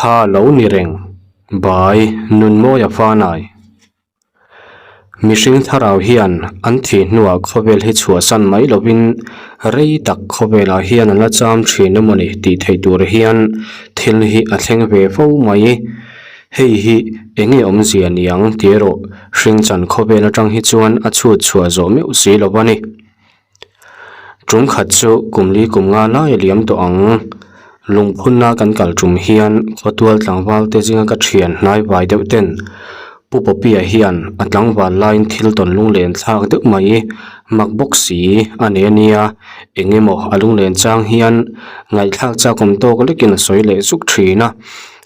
Mitthla lo ni reng. By Nunmawia Fanai. Mihring thlarau hian an thih hnuah khawvel hi chhuahsan mai lovin rei tak khawvelah hian an la cham thin emawni tih theih tur hian thil hi a thleng ve fo mai. Hei hi eng nge awmzia niang tih erawh hringchan khawvel atang hi chuan a chhut chhuah zawh meuh si lo a ni. Tum khat chu kum li kum nga lai a liam tawh ang. Lungphunna kan kal tum hian khawtual tlangval te zinga ka thian hnai vai deuh ten Pu Poppy-a hian a tlangval laiin thil tawn lunglen thlak deuh mai mak bawk si a nei a nia, eng emaw a lunglen chang hian ngaihthlak chakawm tawk lekin a sawi leh zuk thin a,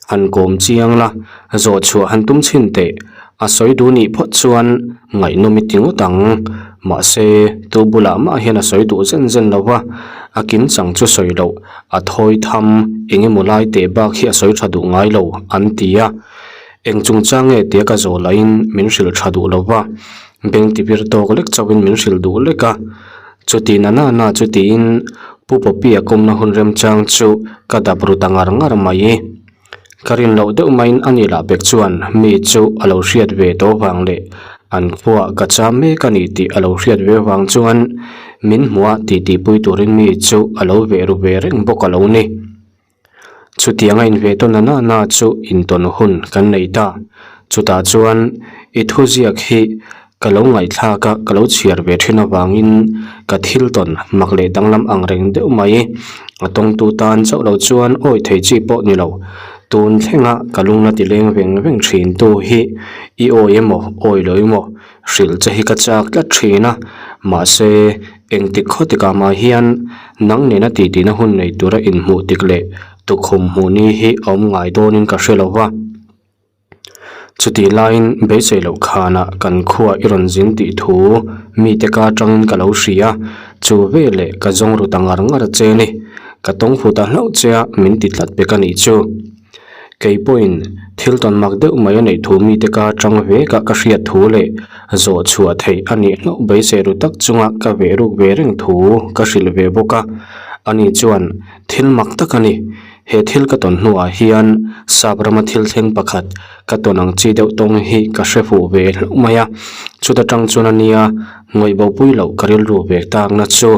han kawm chiang la, zawh chhuah han tum chhin teh. A sawi duh nih phawt chuan ngaihnawm i ti ngawt ang. Mahse, tu bulah mah hian a sawi duh zen zen lo va, a kim chang chu sawi loh, a thawi tham eng emaw lai teh bak hi a sawi tha duh ngai lo, an ti a. Eng chungchang nge tia ka zawh lahin min hrilh tha duh lo va, beng ti vir tawk lek chauhin min hrilh duh lek a. Chuti na na na chu tiin Pu Poppy-a kawmna hun remchang chu ka dap ru ta ngar ngar mai. Ka rin loh deuh maiin a ni lah pek chuan mi chu a lo hriat ve tawh vang leh an khuaah ka cham mek a ni tih a lo hriat ve vang chuan min hmuh a titipui turin mi chu a lo veh ru ve reng bawk a lo ni. Chutiang a inve tawn na na na chu intawn hun kan nei ta. Chutah chuan i thuziak hi Ka lo ngaihthlak a, ka lo chhiar ve thin avangin ka thil tawn mak leh danglam ang reng deuh mai. A tawngtu tan chauh lo chuan awi thei chi pawh ni lo. Tun thlenga ka lung la ti leng veng veng thin tu hi i awi emaw awi lo emaw hrilh che hi ka chak tlat thin a. Mahse, engtik khaw tikah mah hian nang nena titihna hun nei tura inhmuh tik leh tukhum hmuh ni hi a awm ngai dawnin ka hre lo va. Chutih laiin beisei loh khanah kan khua i rawn zin tih thu mite ka atangin ka lo hria, chu veleh ka zawng ru ta ngar ngar che ni, ka tawng fu ta hlauh che a min ti tlat pek a nih chu. Kei pawhin thil tawn mak deuh mai a neih thu mite ka atang vekah ka hriat thu leh zawh chhuah theih a nih hlauh beisei ru tak chunga ka veh ruk ve reng thu ka hrilh ve bawk a, ani chuan thil mak tak a ni. He thil ka tawn hnuah hian sap rama thil thleng pakhat ka tawn ang chi deuh tawng hi ka hre fuh ve hlauh mai a, chuta tang chuan a nia ngawih bo pui loh ka rilru ve takna chu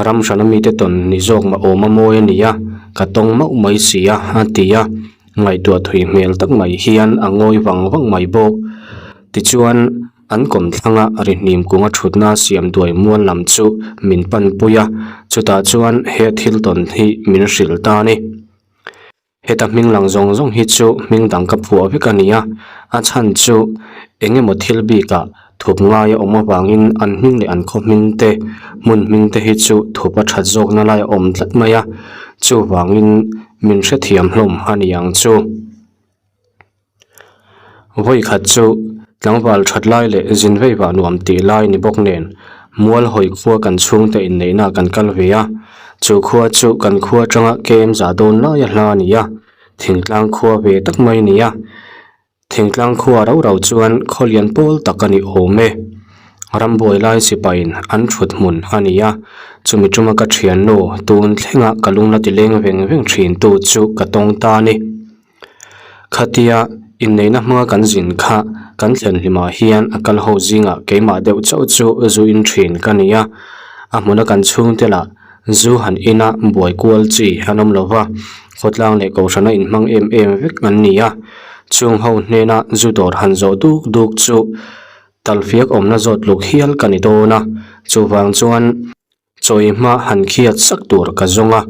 ram hrana mite tawn ni zawk mah awm a mawi a ni a, ka tawng mauh mai si a, a ti a, ngaihtuah thui hmel tak mai hian a ngawi vang vang mai bawk. Tichuan. An kawmthlanga rihnim kunga thutna siam duai mual lam chu min panpui a, chutah chuan he thil tawn hi min hrilh ta a ni. Heta hming lang zawng zawng hi chu hming dang ka phuah vek a ni a, a chhan chu eng emaw thil bikah thup ngai a awm avangin an hming leh an khaw hming te, hmun hming te hi chu thup a that zawkna lai a awm tlat mai a, chuvangin min hrethiam hlawm a ni ang chu. Vawi khat chu tlangval that lai leh zin vei vah nuam tih lai ni bawk nen mual hawi khua kan chhungte inneihna kan kal ve a, chu khua chu kan khua atanga kem za dawn laia hla a ni a, thingtlang khua ve tak mai a ni a, thingtlang khua rau rau chuan khaw lian pawl tak a ni awm e. Rambuai lai sipaiin an thut hmun a ni a, chumi tuma ka thiannu tun thlenga ka lung la ti leng veng veng thin tu chu ka tawng ta a ni. Khatia inneihna hmanga kan zin kha kan thlen hlimah hian a kal ho zingah keimah deuh chauh chu zu in thin ka ni a, a hmuna kan chhungte lah zu han ina buai kual chi an awm lo va, khawtlang leh kohhrana inhmang em em vek an ni a, chung ho hnena zu dawr han zawh duk duk chu talfiak awmna zawt luk hial ka ni dawn a, chuvang chuan. Chawi hma han khiat sak tur ka zawng a,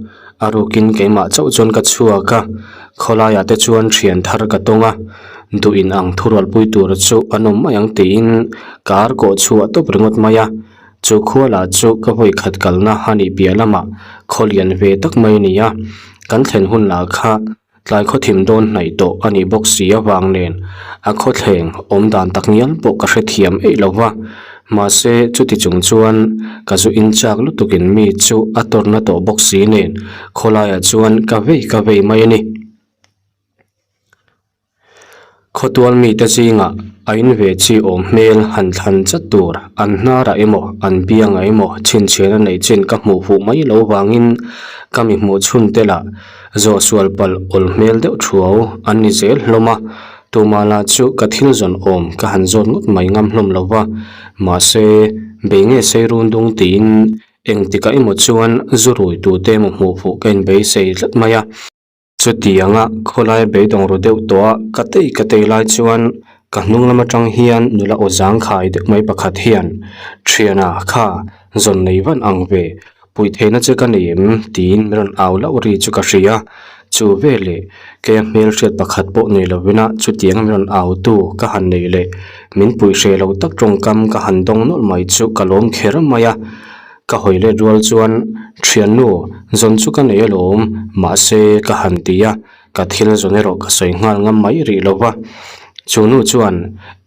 a rukin keimah chauh chuan ka chhuak a, khawlaiah te chuan thian thar ka tawng a, duh in ang thurualpui tur chu an awm mai ang tiin kar kawh chhuah tawp ringawt mai a, chu khua lah chu ka vawi khat kalna a nih piah lamah khaw lian ve tak mai a ni a, kan thlen hun lah kha Tlai khawthim dawn hnaih tawh a nih bawk si avang nen a khawthleng awm dan tak ngial pawh ka hrethiam eih lo va, mahse chuti chung chuan ka zu in chak lutukin mi chu a tawrhna tawh bawk si nen khawlaiah chuan ka vei ka vei mai a ni. Khawtual mite zingah a in ve chi awm hmel han thlan chat tur an hnarah emaw an biangah emaw chhinchhiahna neih chin ka hmuh fuh mai lo vangin ka mi hmuh chhun te lah. Zawh sual palh awl hmel deuh thuau an ni zel hlawm a, tumah lah chu ka thil zawn awm ka han zawt ngawt mai ngam hlawm lo va, mahse bei nge sei run dung tiin engtikah emaw chuan zu rui tute emaw hmuh fuh ka inbeisei tlat mai a. Chutianga khawlai beidawng ru deuh tawh a ka tei ka tei lai chuan ka hnung lam atang hian nula aw zangkhai deuh mai pakhat hian, Thiana kha zawn nei van ang ve, puih theihna che ka nei em? tiin min rawn au lauh ri chu ka hria. Chu veleh keia hmelhriat pakhat pawh nei lovina chutianga min rawn au tu ka han nei leh min puih hreh lo tak tawngkam ka han dawng nawlh mai chu ka lawm kher mai a. Ka hawi let rual chuan, Thiannu, zawn chu ka nei alawm, mahse ka han ti a, ka thil zawn erawh ka sawi nghal ngam mai rih lo va. Chu nu chuan,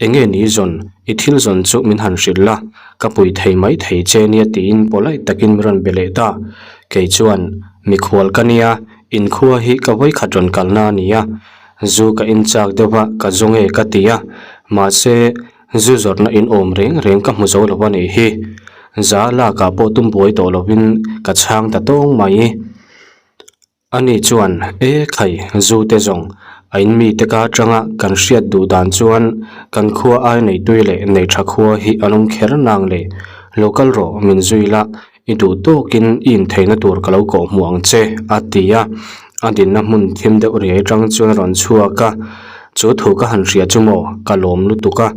Enge ni zawn, i thil zawn chu min han hrilh la, ka pui thei mai thei che nia tiin polite takin min rawn be leh ta. Kei chuan, Mikhual ka nia, inkhua hi ka vawikhat rawn kalna a nia, zu ka inchak deuh va ka zawng e ka ti a, mahse, Zu zawrhna in awm reng reng ka hmu zo lo a nih hi. Za lakah pawh tum buai tawh lovin ka chhang ta tawng mai. Ani chuan, E khai, zu te zawng, a in mite ka atanga kan hriat duh dan chuan kan khua ai neitui leh nei tha khua hi an awm kher nang le. Lo kal rawh, min zui la, i duh tawkin i intheihna tur ka lo kawh hmuh ang che, a ti a. A dinna hmun thim deuh riai atang chuan a rawn chhuak a, Chu thu ka han hria chu maw, ka lawm lutuk a,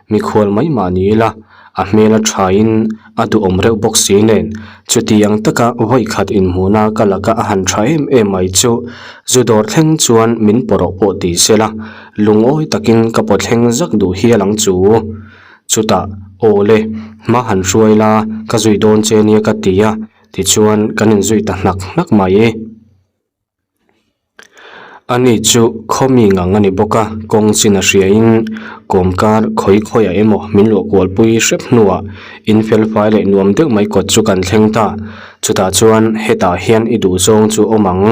mikhual mai mah ni ila, a hmel a thain a duhawm reuh bawk si nen, chutiang taka vawikhat inhmuhna ka laka a han tha em em mai chu zu dawr thleng chuan min pawrawh pawh ti sela, lungawi takin ka paw thleng zak duh hial ang chu. Chutah, Aw le, hma han hruai la, ka zui dawn che nia ka ti a, tichuan kan inzui ta hnak hnak mai. Ani chu khaw mi ngang a ni bawk a, kawng chin a hriain kawmkar khawi khawiah emaw min luah kualpui hrep hnuah in felfai leh nuam deuh mai kawt chu kan thleng ta. Chutah chuan hetah hian i duh zawng chu awm ang,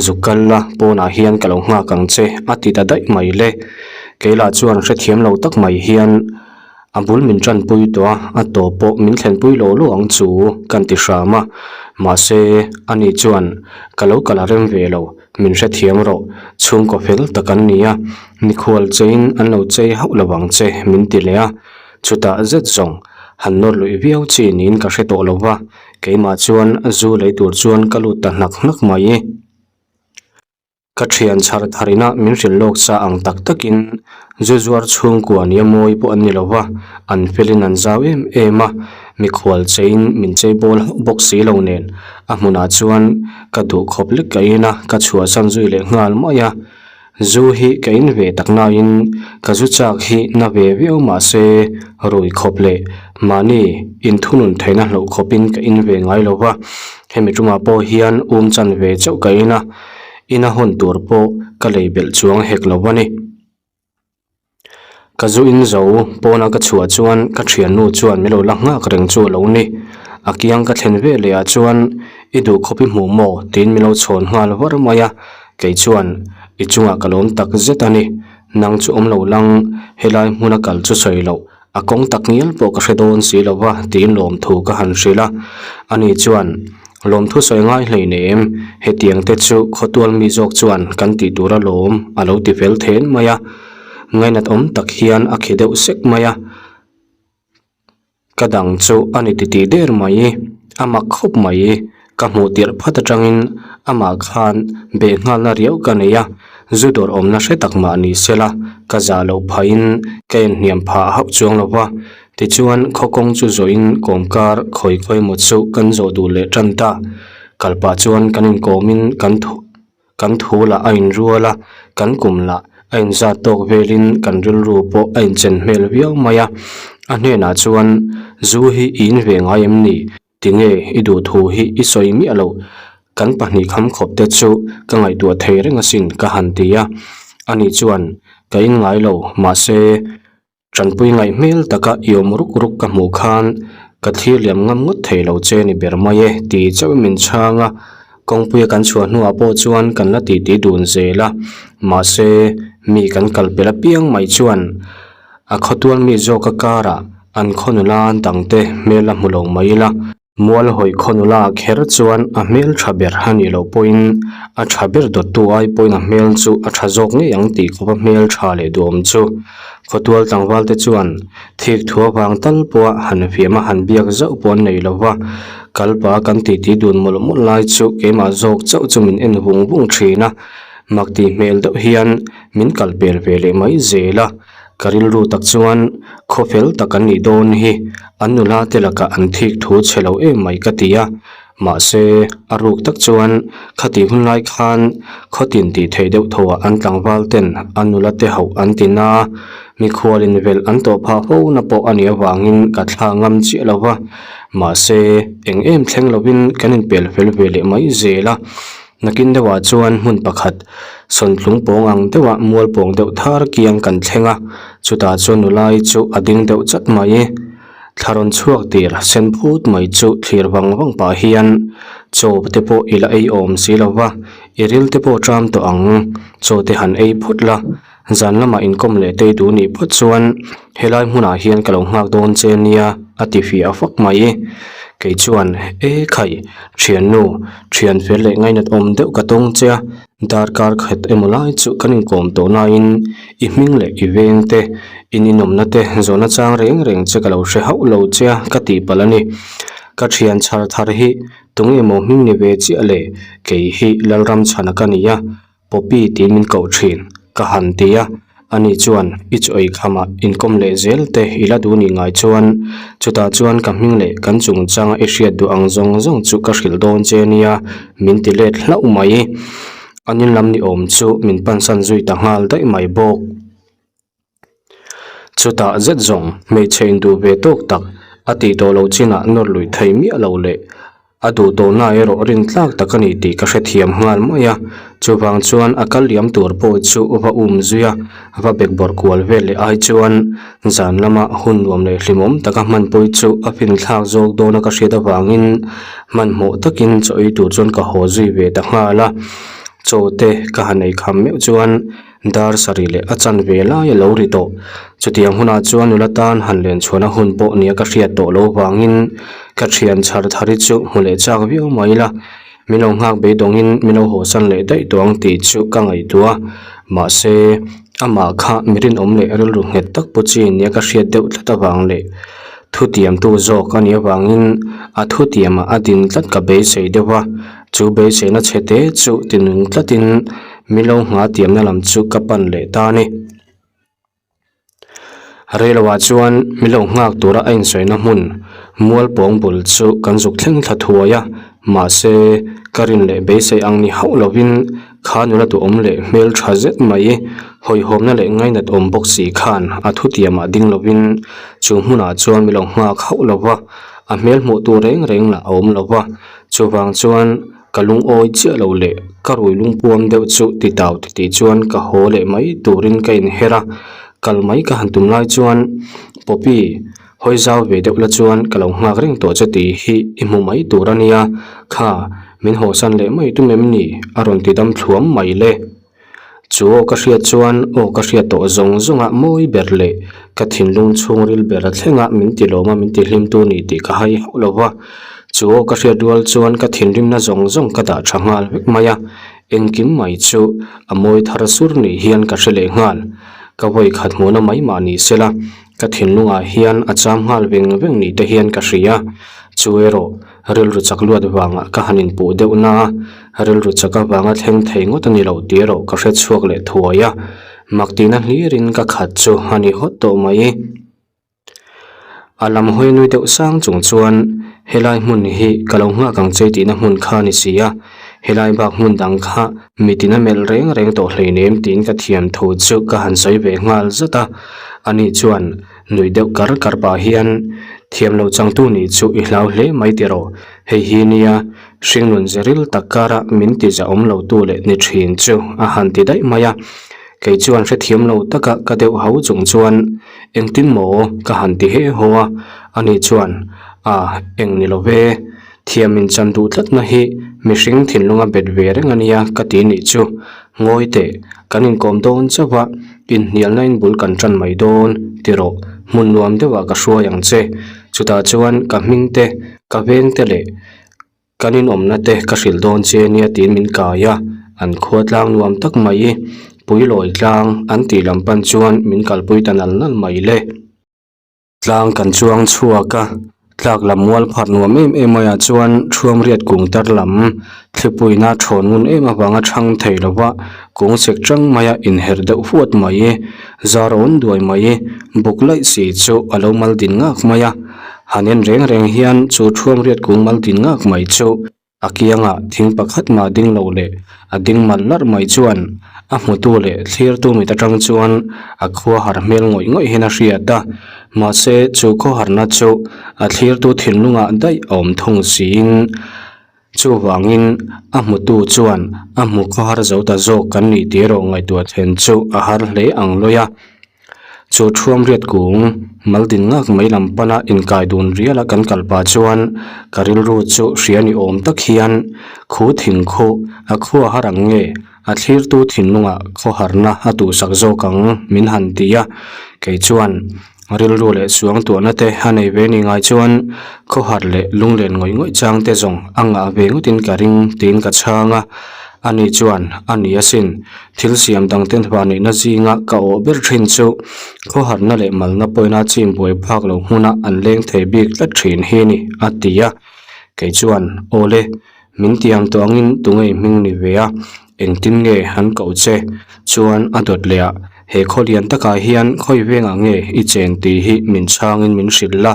zuk kal la pawnah hian ka lo nghak ang che a ti ta daih mai le. Keilah chuan hrethiam lo tak mai hian a bul min tanpui tawh a, a tawp pawh min thlenpui lo lo ang chu kan ti hram a. Mahse, ani chuan ka lo kal a rem ve lo, min hrethiam rawh, chhungkaw fel tak an ni a, mikhual cheiin an lo chei hauh lo ang che min ti leh a. Chutah zet zawng han nawr luih viau chi niin ka hre tawh lo va, keimah chuan zu lei tur chuan ka lut ta hnak hnak mai. Ka thian chhar tharina min hrilh lawk sa ang tak takin zu zuar chhungkua nia mawi pawh an ni lo va, an felin an zau em em a, mikhual cheiin min chei bawl hauh bawk si lo nen a hmunah chuan ka duh khawp lek ka in a, ka chhuahsan zui leh nghal mai a. Zu hi ka in ve tak nain ka zu chak hi na ve viau mahse rui khawp leh mahni inthunun theihna hlauh khawpin ka in ve ngai lo va, hemi tumah pawh hian um chan ve chauh ka in a. Ina hawn tur pawh ka lei belh chuang hek lo a ni. Ka zu in zo pawna ka chhuah chuan ka thiannu chuan min lo la nghak reng chu a lo ni. A kiang ka thlen ve leh ah chuan i duh khawp i hmuh maw tiin min lo chhawn nghal var mai a, kei chuan i chungah ka lawm tak zet a ni. Nang chu awm lo lang, helai hmuna kal chu sawi loh A kawng tak ngial pawh ka hre dawn si lo va tiin lawmthu ka han hrilh a. Ani chuan, Lawmthu sawi ngai hlei nem, hetiang te chu khawtual mi zawk chuan kan tih tur a lawm a lo ti fel then mai a. Ngainat awm tak hian a khi deuh sek mai a. Ka dang chu a ni titih der mai, a mak khawp mai. Ka hmuh tirh phat atangin amah khan beh nghalna riau ka nei a, zu dawr awmna hre tak mah ni sela ka zah loh phahin ka inhniam phah hauh chuang lo va. Tichuan khaw kawng chu zawhin kawmkar khawi khawi maw chu kan zawh duh leh tan ta. Kal pah chuan kan inkawmin kan thu kan thu lah a inrual a, kan kum lah a inzat tawk velin kan rilru pawh a inchen hmel viau mai a. A hnenah chuan zu hi i in ve ngai em ni? Tinge i duh thu hi i sawi miah lo, kan pahnih kham khawp te chu ka ngaihtuah thei reng asin ka han ti a. Ani chuan, Ka in ngai lo, mahse tanpui ngaih hmel taka i awm ruk ruk ka hmuh khan ka thlir liam ngam ngawt thei lo che ni ber mai e ti chauhin min chhang a. Kawngpuia kan chhuah hnuah pawh chuan kan la titi dun zel a, mahse mi kan kal pel apiang mai chuan a khawtual mi zawka karah an khaw nula dangte hmel a hmu lo mai ila. Mual hawi khaw nula kher chuan a hmel tha ber a nih loh pawhin a tha ber dawttu ai pawhin a hmel chu a tha zawk ngei ang tih khawpa hmel tha leh duhawm chu khawtual tlangval te chuan thik thu avang tal pawha han fiam a han biak zauh pawh an nei lo va, kalpa kan titi dun mawlh mawlh lai chu keimah zawk chauh chu min en vung vung thin a, mak tih hmel deuh hian min kal pel ve leh mai zel a. Ka rilru tak chuan khaw fel tak an nih dawn hi an nula te lakah an thik thu chhe lo em mai ka ti a, mahse a ruk tak chuan khatih hun lai khan khaw tin tih theih deuh tho ah an tlangval ten an nula te hauh an ti na, mikhual in velh an tawh phah fo na pawh a nih avangin ka thla ngam chiah lo va, mahse eng em thleng lovin kan inpel fel ve leh mai zel a. Nakin deuhah chuan hmun pakhat sawntlung pawng ang deuhah mual pawng deuh thar kiang kan thleng a, chutah chuan nulai chu a ding deuh chat mai. Thla rawn chhuak tir sen phut mai chu thlir vang vang pah hian chaw te pawh i la ei awm si lo va, i ril te pawh ṭam tawh ang, chaw te han ei phut la, zan lamah inkawm leh tei duh nih phawt chuan helai hmunah hian ka lo nghak dawn che nia a ti fiah fak mai. Kei chuan, E khai, thiannu, thian fel leh ngainat awm deuh ka tawng che a, darkar khat emaw lai chu kan inkawm tawh naiin i hming leh i veng te, in inawmna te zawhna chang reng reng che ka lo hre hauh lo che a ka tih palh a ni. Ka thian chhar thar hi tunge maw hming ni ve chiah le, kei hi Lalramchhana ka ni a, Poppy tiin min koh thin, ka han ti a, ani chuan i chaw ei khamah inkawm leh zel te i la duh nih ngai chuan chutah chuan ka hming leh kan chungchanga i hriat duh ang zawng zawng chu ka hrilh dawn che nia min ti let hlauh mai. An in lam ni awm chu min pansan zui ta nghal daih mai bawk. Chutah zet zawng hmeichhe induh ve tawk tak a tih tawh loh chinah nawr luih thei miah lo leh a duh tawhna erawh rintlak tak a ni tih ka hrethiam nghal mai a, chuvang chuan a kal liam tur pawh chu va um zui a, va bekbawrh kual vel leh ai chuan zan lama hun nuam leh hlimawm taka hmanpui chu a finthlak zawk dawna ka hriat avangin hmanhmawh takin chaw ei tur chuan ka haw zui ve ta nghal a, chaw te ka han ei kham meuh chuan. Dar sarih leh a chan ve lai a lo ri tawh. Chutiang hunah chuan nula tan han len chhuahna hun pawh nia ka hriat tawh lo vangin ka thian chhar thari chu hmu leh chak viau mai la. Min lo nghak beidawngin min lo hawsan leh daih tawh ang tih chu ka ngaihtuah a. Mahse, amah kha mi rinawm leh rilru nghet tak pu chi nia ka hriat deuh tlat avang leh thutiamtu zawk a nih avangin a thutiamah a din tlat ka beisei deuh a. Chu beiseina chhe te chu tinung tlatin Milo hma tiamna lam chu ka pan leh ta a ni. Reiloah chuan milo nghak tura a insawina hmun Mualpawng bul chu kan zuk thleng thla thuai a, mahse ka rin leh beisei ang ni hauh lovin kha nula duhawm leh hmel tha zet mai hawihhawmna leh ngainat awm bawk si khan a thutiamah ding lovin chu hmunah chuan milo nghak hauh lova, a hmel hmuh tur reng reng lah a awm lova, chuvang chuan Ka lungawi chiah lo leh ka rui lungpuam deuh chu ti tau ti tih chuan ka haw leh mai turin ka inher a, kal mai ka han tum lai chuan Poppy hawi zau ve deuh la chuan ka lo nghak reng tawh che tih hi i hmu mai tur a nia, kha min hawsan leh mai tum em ni? a rawn ti dam thluam mai le. Chu aw ka hriat chuan aw ka hriat tawh zawng zawngah mawi ber leh ka thinlung chhungril ber a thlengah min ti lawm a min ti hlim tu ni tih ka hai hauh lo va. Chu aw ka hriat rual chuan ka thinrimna zawng zawng ka dah tha nghal vek mai a, engkim mai chu a mawi thar sur ni hian ka hre leh nghal. Ka vawi khat hmuhna mai mah ni sela ka thinlungah hian a cham nghal veng veng ni te hian ka hria. Chu erawh Rilru chak luat vangah ka han inpuh deuh na a, rilru chak avanga thleng thei ngawt a ni lo tih erawh ka hre chhuak leh thuai a, mak tihna hlirin ka khat chu a ni hawt tawh mai. A lam hawi nui deuh sang chung chuan helai hmun hi ka lo nghak ang che tihna hmun kha a ni si a, helai bak hmun dang kha mitin a melh reng reng tawh hleinem tiin ka thiam thu chu ka han sawi ve nghal zat a, ani chuan Nuih deuh kar kar pah hian thiam lo changtu nih chu i hlau hle mai tiraw? Hei hi nia hringnun zeril tak kara min ti zahawm lo tu leh ni thin chu a han ti daih mai a. Kei chuan hrethiam lo taka ka deuh hau chung chuan engtin maw ka han ti he haw a, ani chuan a eng ni lo ve, thiam in chan duh tlatna hi mihring thinlunga bet ve reng a nia ka ti nih chu. Ngawi teh, kan inkawm dawn chauh a, inhnialna in bul kan tan mai dawn, ti rawh, hmun nuam deuhah ka hruai ang che. Chutah chuan ka hming te, ka veng te leh kan inawmna te ka hrilh dawn che nia tiin min kai a, an khua tlang nuam tak mai Puilawi tlang an tih lam pan chuan min kalpui ta nal nal mai le. Tlang kan chuang chhuak a, tlak lam mual pharh nuam em em maiah chuan Thuamriat kung tar lam thlipuina thawn ngun em avanga thang thei lova kung chek chang maia inherh deuh huat mai, zar awn duai mai, buk laih si chu a lo mal din ngak mai a. Han en reng reng hian chu Thuamriat kung mal din ngak mai chu A kiangah thing pakhat mah ding lo leh a ding mal larh mai chuan a hmutu leh thlirtu mit atang chuan a khua har hmel ngawih ngawih hian a hriat a, mahse chu khawharna chu a thlirtu thinlungah daih a awm thung siin chuvangin a hmutu chuan a hmu khawhar zo ta zawk kan nih tih erawh ngaihtuah thlen chu a har hle ang lawi a. Chu Thuamriat kung maldin ngak mai lam pana inkai dun riala kan kal pah chuan ka rilru chu hria ni awm tak hian khu thing khu a khua har ang nge a thlirtu thinlungah khawharna a duhsak zawk ang min han ti a, kei chuan rilru leh suangtuahna te a nei ve ni ngai chuan khawhar leh lunglen ngawih ngawih chang te zawng a ngah ve ngawtin ka ring tiin ka chhang a, ani chuan a ni asin. Thil siam dang ten vanneihna zinga ka awh ber thin chu khawharna leh malna pawina chin buai phak lo hmuna an leng thei bik tlat thin hi a ni, a ti a. Kei chuan, Aw le, min tiam tawh angin tunge hming ni ve a, engtin nge han koh che? Chuan a dawt leh a, he khaw lian takah hian khawi vengah nge i chen tih hi min chhangin min hrilh la,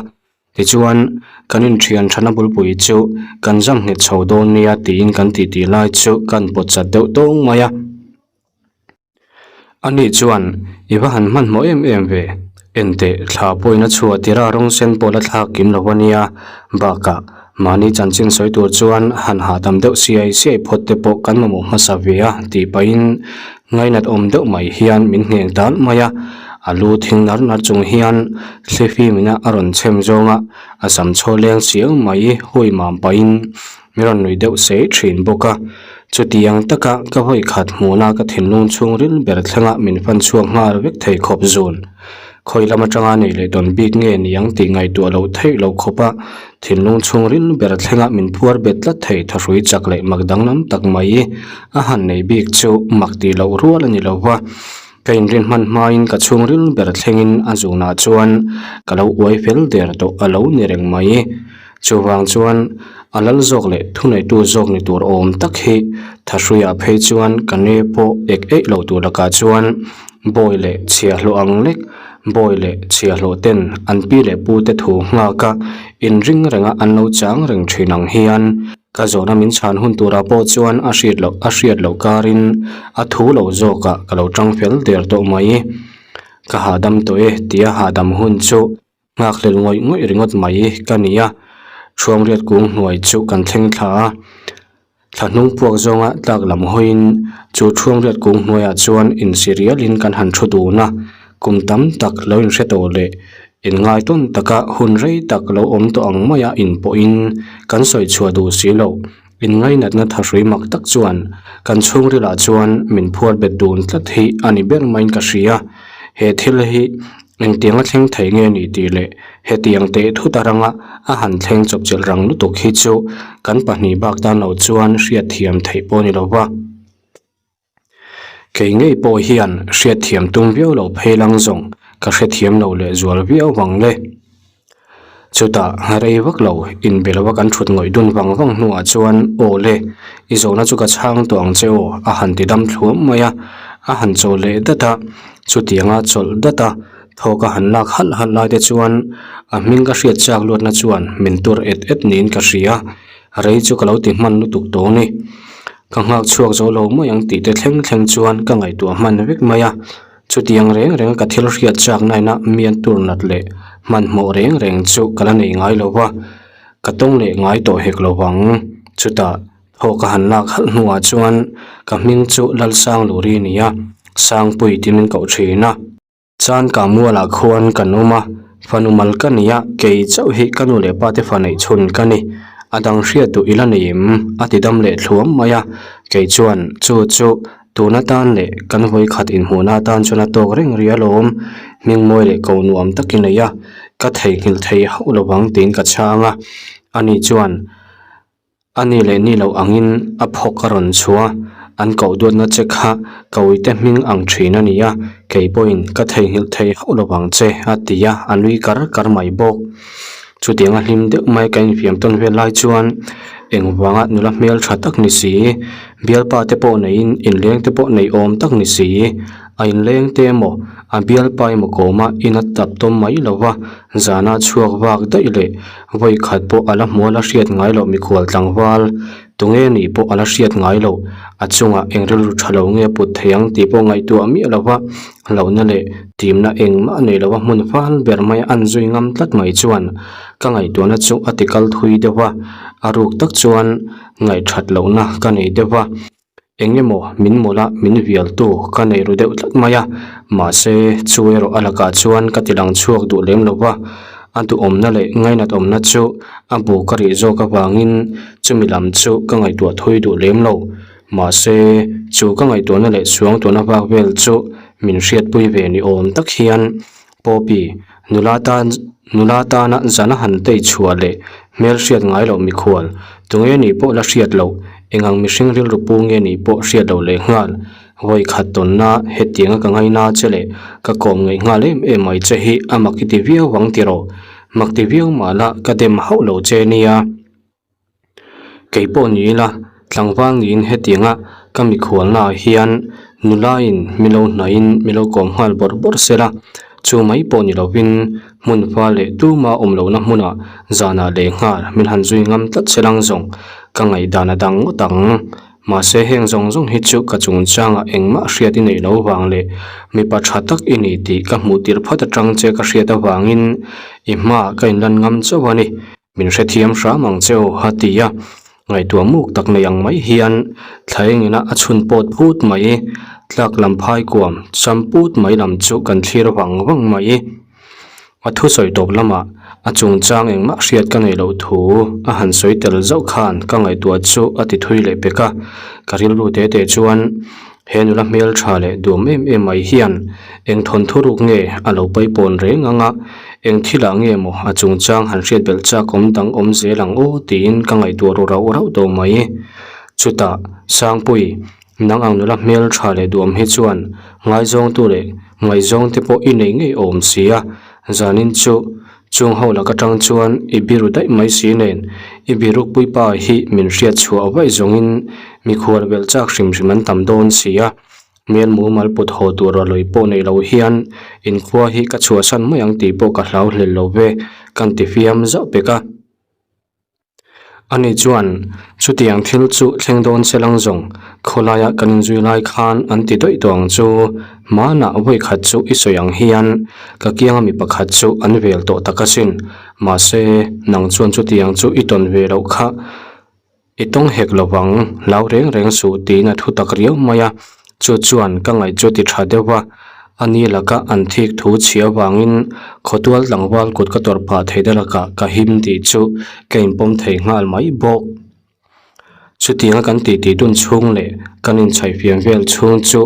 Tichuan, kan inthian thana bulpui chu kan zam nghet chho dawn nia tiin kan titi lai chu kan pawt chat deuh tawng mai a. Ani chuan, I va han hmanhmawh em em ve, enteh thla pawhin a chhuah tirh a rawng sen pawh la thlak kim lo a nia, bakah mahni chanchin sawi tur chuan han hahdam deuh siai siai phawt te pawh kan mamawh hmasa ve a tih pahin Ngainat awm deuh mai hian min ngheng tal mai a, a lu thing nar nar chung hian thlifim ina a rawn chhem zawng a, a sam chhaw leng chiang mai hui mam pahin min rawn nui deuh sei thin bawk a. Chutiang taka ka vawi khat hmuhna ka thinlung chhungril ber thlengah min fan chhuak nghal vek thei khawp zun. Khawi lam atanga nei leh dawn bik nge niang tih ngaihtuah loh theih loh khawp a, thinlung chhungril ber thlenga min phuar bet tlat thei thahrui chak leh mak danglam tak mai a han nei bik chu mak tih loh rual a ni lo va. Ka inrin hman hmain ka chhungril ber thlengin a zunah chuan ka lo uai fel der tawh a lo ni reng mai. Chuvang chuan a lal zawk leh thuneitu zawk ni tur awm tak hi Thahruiah phei chuan ka ne pawh ek eih lo tur lakah chuan bawi leh chhiahhlawh ang lek bawi leh chhiahhlawh ten an pi leh pu te thu nghak a inring renga an lo chang reng thin ang hian ka zawhna min chhan hun turah pawh chuan a hriat loh a hriat loh karin a thu lo zawkah ka lo tang fel der tawh mai. Ka hahdam tawh e tia hahdam hun chu Nghakhlel ngawih ngawih ringawt mai ka ni a, Thuamriat kung hnuai chu kan thleng thla a, thla hnung puak zawnga tlak lam hawiin chu Thuamriat kung hnuaiah chuan insi rialin kan han thu dun a, kum tam tak lo inhre tawh leh inngaitawn taka hun rei tak lo awm tawh ang maia inpawhin kan sawi chhuah duh si loh. Inngainatna thahrui mak tak chuan kan chhungrilah chuan min phuar bet dun tlat hi a ni ber maiin ka hria. He thil hi engtianga thleng thei nge ni tih leh hetiang teh thut a ranga a han thleng chawpchilh rang lutuk hi chu kan pahnih bak tan lo chuan hriatthiam theih pawh a ni lo va. Kei ngei pawh hian hriatthiam tum viau lo phei lang zawng ka hrethiam lo leh zual viau vang le. Chutah rei vak lo inbe lova kan thut ngawih dun vang vang hnuah chuan aw le, i zawhna chu ka chhang tawh ang che aw a han ti dam thluam mai a, a han chawl leh dat a, chutianga chawlh dat a thawk a han lak halh halh lai te chuan a hming ka hriat chak luatna chuan min tur et et niin ka hria, rei chu ka lo ti hman lutuk tawh a ni. Ka nghak chhuak zo lo mai ang tih te thleng thleng chuan ka ngaihtuah hman vek mai a, chutiang reng reng ka thil hriat chak naina mian tur nat leh hmanhmawh reng reng chu ka la nei ngai lo va, ka tawng leh ngai tawh hek lo vang. Chutah thaw ka han lak halh hnuah chuan ka hming chu Lalsangluri a ni a, Sangpui tiin min koh thin a. Chan ka mualah khuan kan awm a, fanu mal ka ni a, kei chauh hi ka nu leh pa te fa neih chhun ka ni. A dang hriat duh ila nei em? A ti dam leh thluam mai a, kei chuan chu chu tun atan leh kan vawikhat inhmuhna atan chuan a tawk reng ri alawm, hmingmawi leh ko nuam tak i nei a. Ka theihnghilh thei hauh lo vang tiin ka chhang a, ani chuan a ni leh ni loh angin a phawk a rawn chhuah a, an koh duatna che kha ka uite hming ang thin a ni a, kei pawhin ka theihnghilh thei hauh lo vang che a ti a, a nui kar kar mai bawk. Chutianga hlim deuh mai ka infiam tawn vel lai chuan engvanga nula hmel tha tak ni si, bialpa te pawh neiin inleng te pawh nei awm tak ni si, a inleng te emaw a bialpa emaw kawma ina tap tawm mai lo va, zana chhuak vak daih leh vawi khat pawh a la hmuh a la hriat ngai loh mikhual tlangval tunge nih pawh a la hriat ngai loh, a chungah eng rilru tha lo nge put thei ang tih pawh ngaihtuah miah lo va, hlauhna leh timna engmah nei lo va hmun fal ber mai an zui ngam tlat mai chuan ka ngaihtuahna chu a ti kal thui deuh va, a ruk tak chuan ngaihthat lohna ka nei deuh va. Eng emaw min mawlh a, min vialtu ka nei ru deuh tlat mai a, mahse chu erawh a lakah chuan ka ti lang chhuak duh lem lo va, a duhawmna leh ngainat awmna chu a bu ka rih zawk avangin chumi lam chu ka ngaihtuah thui duh lem lo. Mahse chu ka ngaihtuahna leh suangtuahna vak vel chu min hriatpui ve ni awm tak hian Poppy, nula tan nula tana zana han tei chhuah leh hmel hriat ngai loh mikhual, tunge nih pawh la hriat loh, engang mihring rilru pu nge nih pawh hriat loh leh nghal, vawi khat tawnna hetianga ka ngaina che leh ka kawm ngaih nghal em em mai che hi a mak i ti viau vang tiraw? Mak ti viau mah la ka dem hauh lo che nia. Kei pawh ni ila, tlangval niin hetianga ka mikhualnaah hian nulain mi lo hnaihin mi lo kawm nghal bawrh bawrh sela, chu mai pawh ni lovin hmun fa leh tuma awm lohna hmunah zanah leh nghal min han zui ngam tlat selang zawng ka ngaihdan a dang ngawt ang. Mahse heng zawng zawng hi chu ka chungchangah engmah hriat i neih loh vang leh mipa tha tak i ni tih ka hmuh tirh phawt atang che ka hriat avangin i hmaah ka inlan ngam chauh a ni. Min hrethiam hram ang che aw, a ti a. Ngaihtuah muk tak nei ang mai hian thla engina a chhun pawt phut mai. Tlak lam phai kuam cham put mai lam chu kan thlir vang vang mai. A thusawi tawp lamah a chungchang engmah hriat ka neih loh thu a han sawi tel zauh khan ka ngaihtuah chu a ti thui leh pek a. Ka rilru te te chuan he nula hmeltha leh duam em em mai hian eng thawnthu ruk nge a lo paipawn reng ang a, eng thilah nge maw a chungchang han hriat belh chak awm dang awm zel ang aw tiin ka ngaihtuah ru rauh rauh tawh mai. Chutah, Sangpui, nang ang nula hmeltha leh duam hi chuan ngaizawngtu leh ngaihzawngte pawh i nei ngei awm si a, zanin chu Chung ho lak atang chuan i biru daih mai si nen, i birukpui pa hi min hriat chhuah vaih zawngin mikhual belh chak hrim hrim an tam dawn si a. Hmel mumal put haw tur a lawi pawh nei lo hian inkhua hi ka chhuahsan mai ang tih pawh ka hlau hlel lo ve, kan ti fiam zauh pek a. Ani chuan, Chutiang thil chu thleng dawn se lang zawng, khawlaia kan inzui lai khan an ti dawih tawh ang chu, hmanah vawi khat chu i sawi ang hian ka kianga mi pakhat chu an vel tawh tak asin, mahse, nang chuan chutiang chu i tawn ve loh kha i tawng hek lo vang, hlau reng reng suh tiin a thu tak riau mai a, chu chuan ka ngaih chu ti tha deuh va. A ni laka an thik thu chhia vangin khawtual tlangval kut ka tawrh phah thei te lakah ka him tih chu ka inpawm thei nghal mai bawk. Chutianga kan titi dun chhung leh kan inchhaihfiam vel chhung chu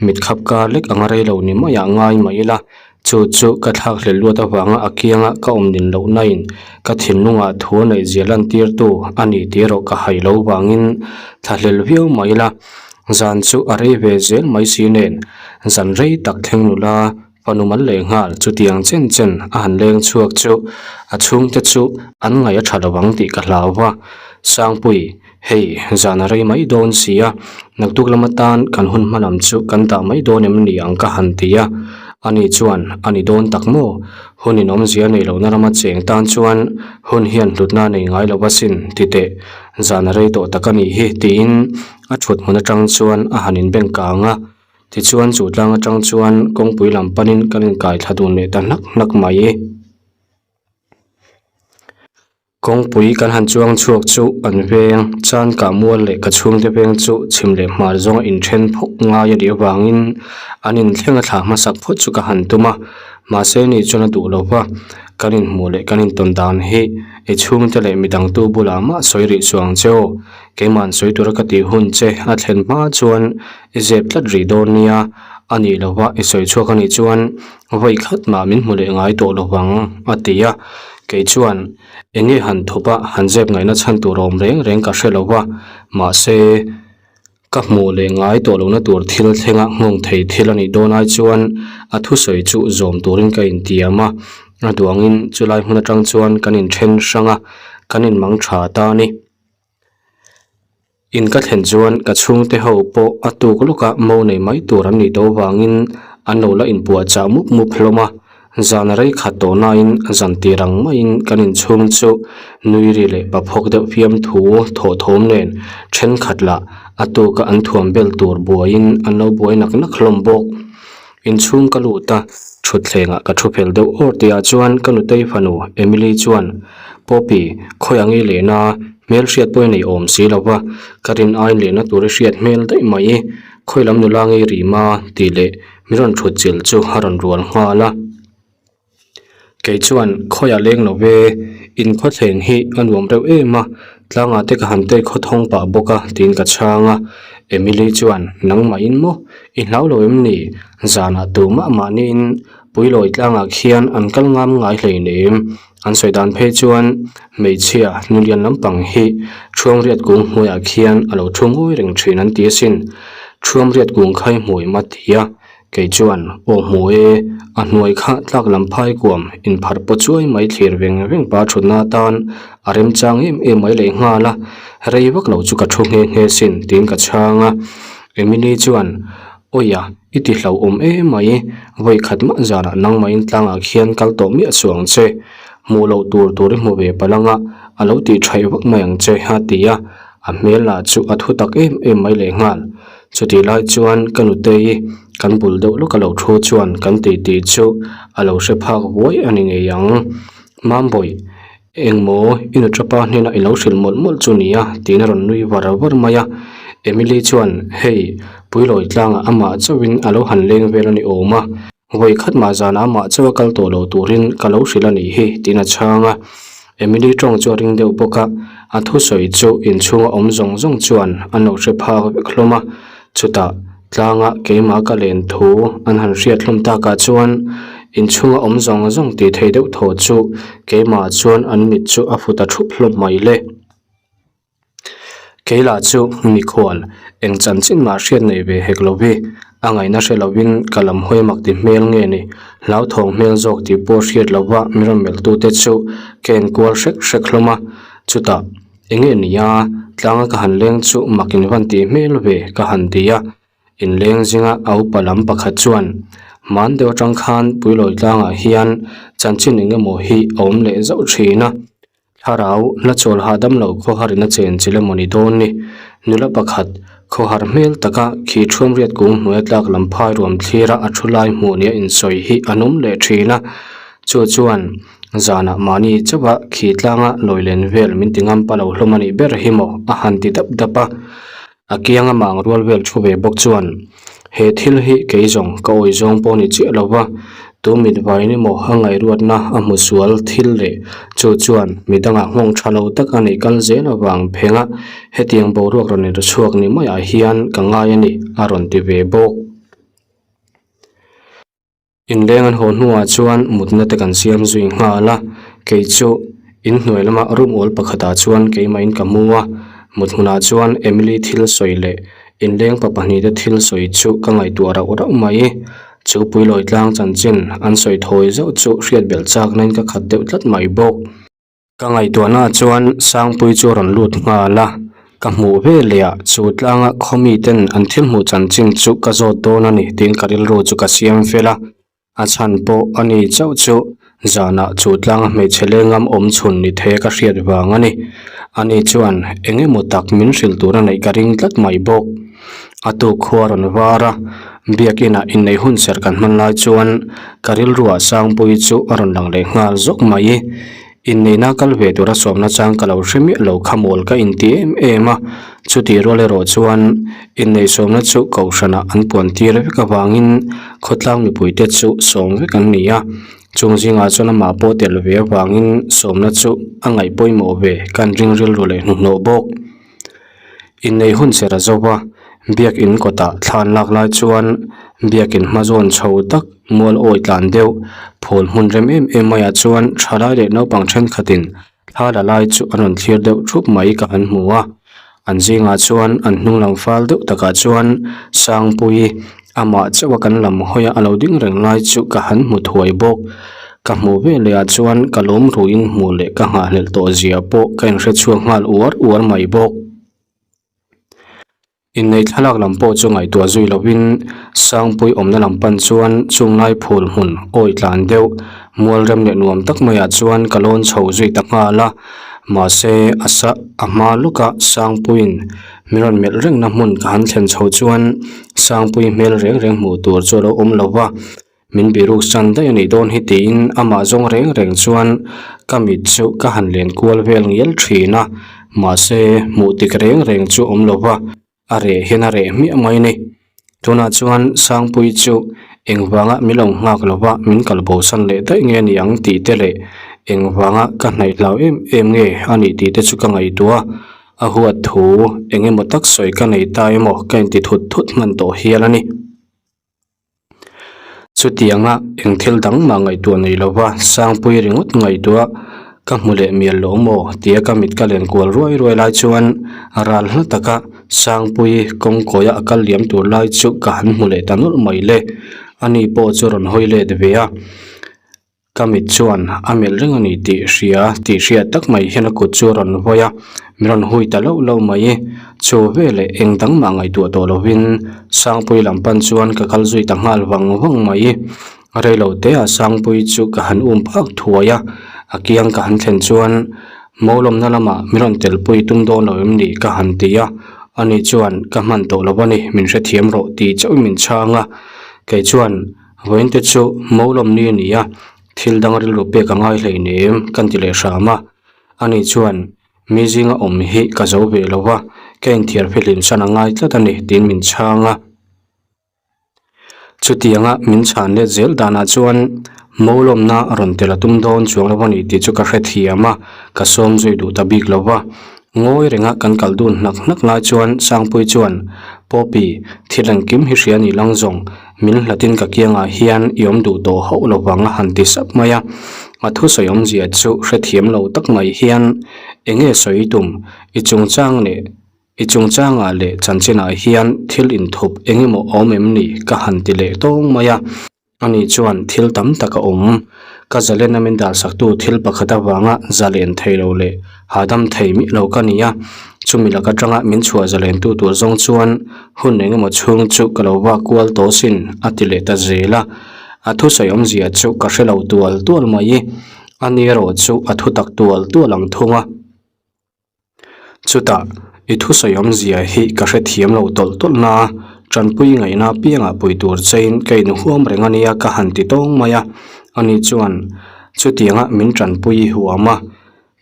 mitkhap kar lek anga rei lo ni maiah ngai mai ila, chu chu ka thlakhlel luat avanga a kianga ka awm nin loh nain ka thinlungah thu a neih zia lantirtu a ni tih erawh ka hai lo vangin thlahlel viau mai ila. Zan chu a rei ve zel mai si nen, zan rei tak thleng nula fanu mal leh nghal chutiang chen chen a han leng chhuak chu a chhungte chu an ngaih a tha lo ang tih ka hlau va. Sangpui, hei zan a rei mai dawn si a, naktuk lam atan kan hun hma lam chu kan dah mai dawn em ni ang ka han ti a. Ani chuan a ni dawn tak maw? Hun in awmzia nei lohna rama cheng tan chuan hun hian hlutna nei ngai lo asin ti teh. Zan a rei tawh tak a nih hi tiin a thut hmun atang chuan a han inbeng kang a, tichuan chu tlang atang chuan kawngpui lam panin kan inkai thla dun leh ta hnak hnak mai. Kawngpui kan han chuang chhuak chu an veng, chan kah mual leh ka chhungte veng chu chhim leh hmar zawnga inthen phawk ngai a nih avangin an inthleng a thlah hmasak phawt chu ka han tum a, mahse ni chuan a duh lo va. Kan inhmuh leh kan intawn dan hi i chhungte leh midangtu bulah mah sawi rih suh ang che aw. Keima'n sawi tura ka tih hun che a thlen hma chuan i zep tlat rih dawn nia, a nih lova i sawi chhuak a nih chuan vawi khat mah min hmu leh ngai tawh lovang, a ti a. Kei chuan eng nge han thup a, han zep ngaihna chhan tur awm reng reng ka hre lova, mahse, Ka hmuh leh ngai tawh lohna tur thil thlenga nghawng thei thil a nih dawn ai chuan a thusawi chu zawm turin ka intiam a, a duangin chulai hmun atang chuan kan inthen hrang a, kan inmang tha ta a ni. In ka thlen chuan ka chhungte ho pawh a tuk lawka mo nei mai tur an nih tawh vangin an lo la inpuahchah mup mup hlawm a. Zan rei khat tawh nain zan tir ang maiin kan inchhung chu nui ri leh paphawk deuh fiam thu thawh thawm nen thenkhat lah a tuka an thuam bel tur buaiin an lo buai nak nak hlawm bawk. Inchhung ka lut a, thutthlengah ka thu fel deuh awr tihah chuan ka nutei fanu Emily chuan, Poppy, khawi ang i lehna hmel hriat pawh i nei awm si lo va, ka rin aiin lehna tur i hriat hmel daih mai, khawi lam nula ngei rih ma? tih leh Mi rawn thut chilh chu a rawn rual nghal a, kei chuan khawiah leng lo ve, in khawthleng hi a nuam reuh em a, tlangah te ka han tei khawthawng pah bawk a tiin ka chhang a, Emily chuan nangmahin maw i hlau lo em ni, zanah tumah mahniin Puilawi tlangah khian an kal ngam ngai hleinem, an sawi dan phei chuan hmeichhia nulian lampang hi Thuamriat kung hnuaiah khian a lo thu ngawi reng thin an ti asin. Thuamriat kung khai hmui ma ti a, kei chuan aw hmu e, a hnuai kha tlak lam phai kuam inpharh paw chuai mai thlir veng veng pa thutna atan a remchang em em mai leh nghal a, rei vak lo chu ka thu nghe nghe sin tiin ka chhang a. Emily chuan Awiah, i ti hlauhawm em mai, vawi khat mah zanah nangmahin tlangah khian kal tawh miah suh ang che, hmuh loh tur tur i hmu ve palh anga a lo tih thaih vak mai ang che a ti a, a hmel lah chu a thu tak em em mai leh nghal. Chutih lai chuan ka nutei kan bul deuh lawk a lo thu chuan kan tih tih chu a lo hre phak vuai a ni ngei ang. Mambawi, Engmaw, i nuṭapa hnenah i lo hrilh mawlh mawlh chu nia, tiin a rawn nui var var mai a. Emily chuan, Hei, Puilawi tlangah amah chauhin a lo han leng vel a ni awm a, vawi khat mah zanah amah chauh a kal tawh lo turin ka lo hrilh a nih hi, tiin a chhang a. Emily ṭawng chu a ring deuh bawk a, a thusawi chu inchhunga awm zawng zawng chuan an lo hre phak vek hlawm a. Chutah, tlanga keimah ka len thu an han hriat hlawm takah chuan inchhunga awm zawng zawng tih theih deuh thaw chu keimah chuan an mit chu a fu ta thup hlawm mai le. Kei lah chu mikhual eng chanchin mah hriat nei ve hek lo hi a ngaihna hre lovin ka lam hawi mak ti hmel nge ni hlauthawng hmel zawk tih pawh hriat lova mi rawn melhtute chu ka enkual hrek hrek hlawm a, chutah Enge nia, tlanga ka han leng chu mak in van tih hmel ve ka han ti a, inleng zinga a upa lam pakhat chuan hman deuh atang khan Puilawi tlangah hian chanchin eng emaw hi a awm leh zauh thin a, thlarau la chawl hahdam loh khawhar in a chen chil emaw ni dawn ni, nula pakhat khawhar hmel taka khi thuamriat kung hnuaia tlak lam phai ruam thlira a thu lai hmuh nia insawi hi an awm leh thin a, chu chuan Zanah mahni chauha khi tlanga lawi len vel min ti ngam pa lo hlawm a nih ber hi maw a han ti dap dap a. A kianga mang rual vel thu ve bawk chuan he thil hi kei zawng ka awi zawng pawh ni chiah lo va, tu mit vain emaw a ngaihruatna a hmu sual thil leh chu chuan midangah nghawng tha lo tak a neih kal zel avang phenga hetiang boruak rawn inrechhuak ni maiah hian ka ngai a ni a rawn ti ve bawk. Inleng an haw hnuah chuan mutna te kan siam zui nghal a, kei chu inhnuai lama room awl pakhatah chuan keimahin ka mu a, mut hmunah chuan Emily thil sawi leh inleng pa pahnih te thil sawi chu ka ngaihtuah rauh rauh mai. Chu Puilawi tlang chanchin an sawi thawi zauh chu hriat belh chaknain ka khat deuh tlat mai bawk. Ka ngaihtuahna chuan Sangpui chu a rawn lut nghal a, ka hmuh ve leh ah chu tlanga khawmi ten an thil hmuh chanchin chu ka zawt dawn a ni tiin ka rilru chu ka siam fel a, a chhan pawh a ni chauh chu zanah chu tlanga hmeichhe lengam awm chhun ni thei a ka hriat vang a ni. Ani chuan eng emaw tak min hrilh tur a neih ka ring tlat mai bawk. A tuk khua rawn var a, biakinah inneih hun serh kan hman lai chuan ka rilruah Sangpui chu a rawn lang leh nghal zawk mai. Inneihna kal ve tura sawmna chang ka lo hre miah lo kha mawl ka inti em em a, chutih rual erawh chuan inneih sawmna chu kohhranah an puan tir vek avangin khawtlang mipuite chu sawm vek an ni a. Chung zingah chuan amah pawh tel ve avangin sawmna chu a ngaih pawimawh ve kan ring rilru leh hnuhnawh bawk. Inneih hun ser a zo va, biakin kawtah thla an lak lai chuan biakin hma zawn chho tak mual awi tlan deuh phul hmun rem em em maiah chuan thalai leh naupang thenkhatin thla la lai chu an rawn thlir deuh thup mai ka han hmu a. An zingah chuan an hnung lam fal deuh takah chuan Sangpuii amah chauha kan lam hawi a a lo ding reng lai chu ka han hmu thuai bawk. Ka hmuh ve leh ah chuan ka lawm ruin hmuh leh ka nghahhlelh tawh zia pawh ka inhre chhuak nghal uar uar mai bawk. Inneih thlalak lam pawh chu ngaihtuah zui lovin Sangpui awmna lam pan chuan chunglai phul hmun awi tlan deuh mual rem leh nuam tak maiah chuan ka lawn chho zui ta nghal a. Mahse a sa a hma lawka Sangpuiin min rawn melh rengna hmun ka han thlen chho chuan Sangpui hmel reng reng hmuh tur chu a lo awm lo va. Min biruk san daih a nih dawn hi tiin amah zawng reng reng chuan ka mit chu ka han len kual vel ngial thin a, mahse hmuh tik reng reng chu awm lo va, a reh hian a reh hmiah mai a ni. Tunah chuan Sangpui chu engvanga min lo nghak lo va min kal bo san leh daih nge a ni ang tih te leh engvanga ka hnaih hlau em em nge a nih tih te chu ka ngaihtuah a, a huat thu eng emaw tak sawi ka nei ta emaw ka inti thut thut hman tawh hial a ni. Chutianga eng thil dang mah ngaihtuah nei lova Sangpui ringawt ngaihtuah ka hmu leh mial lo maw tia ka mit ka len kual ruai ruai lai chuan ral hla taka Sangpui kawngkawia a kal liam tur lai chu ka han hmu leh ta nawlh mai le. Ani pawh chu rawn hawi let ve a. Ka mit chuan a melh reng a ni tih hria tih hriat tak mai hian a kut chu a rawn vawi a, min rawn hui ta loh loh mai. Chu veleh eng dang mah ngaihtuah tawh lovin Sangpui lam pan chuan ka kal zui ta nghal vang vang mai. Reilo teah Sangpui chu ka han um phak thuai a, a kiang ka han thlen chuan Mawlawmna lamah min rawn telpui tum dawn lo em ni ka han ti a, ani chuan ka hman tawh lo a ni, min hrethiam rawh tih chauhin min chhang a, kei chuan Vawiinte chu Mawlawm ni a ni a, thil dang rilru pek a ngai hleinem kan ti leh hram a. Ani chuan, Mi zinga awm hi ka zo ve lo va, ka inthiar fihlim san a ngai tlat a ni tiin min chhang a. Chutianga min chhan let zel danah chuan Mawlawmna rawn tel a tum dawn chuang lo a ni tih chu ka hrethiam a, ka sawm zui duh ta bik lo va. Ngawi renga kan kal dun hnak hnak lai chuan Sangpui chuan, Poppy, thil engkim hi hria ni lang zawng, min hlatin ka kiangah hian i awm duh tawh hauh lovang a han ti sap mai a. A thusawi awmzia chu hrethiam lo tak mai hian, Enge sawi tum, i chungchang leh i chungchangah leh chanchinah hian thil inthup engemaw a awm em ni? ka han ti leh tawng mai a. Ani chuan thil tam tak a awm. Ka zalena min dalsaktu thil pakhat avanga zalen thei lo leh hahdam thei miah lo ka ni a. Chumi lak atanga min chhuah zalentu tur zawng chuan hun engemaw chhung chu ka lo vak kual tawh sin a ti leh ta zel a. A thusawi awmzia chu ka hre lo tual tual mai. Ani erawh chu a thutak tual tual ang thung a. Chutah, i thusawi awmzia hi ka hrethiam lo tawlh tawlh na, tanpui ngaihna piangah pui tur chein ka inhuam reng a nia ka han ti tawng mai a. Ani chuan, Chutianga min tanpui i huam a,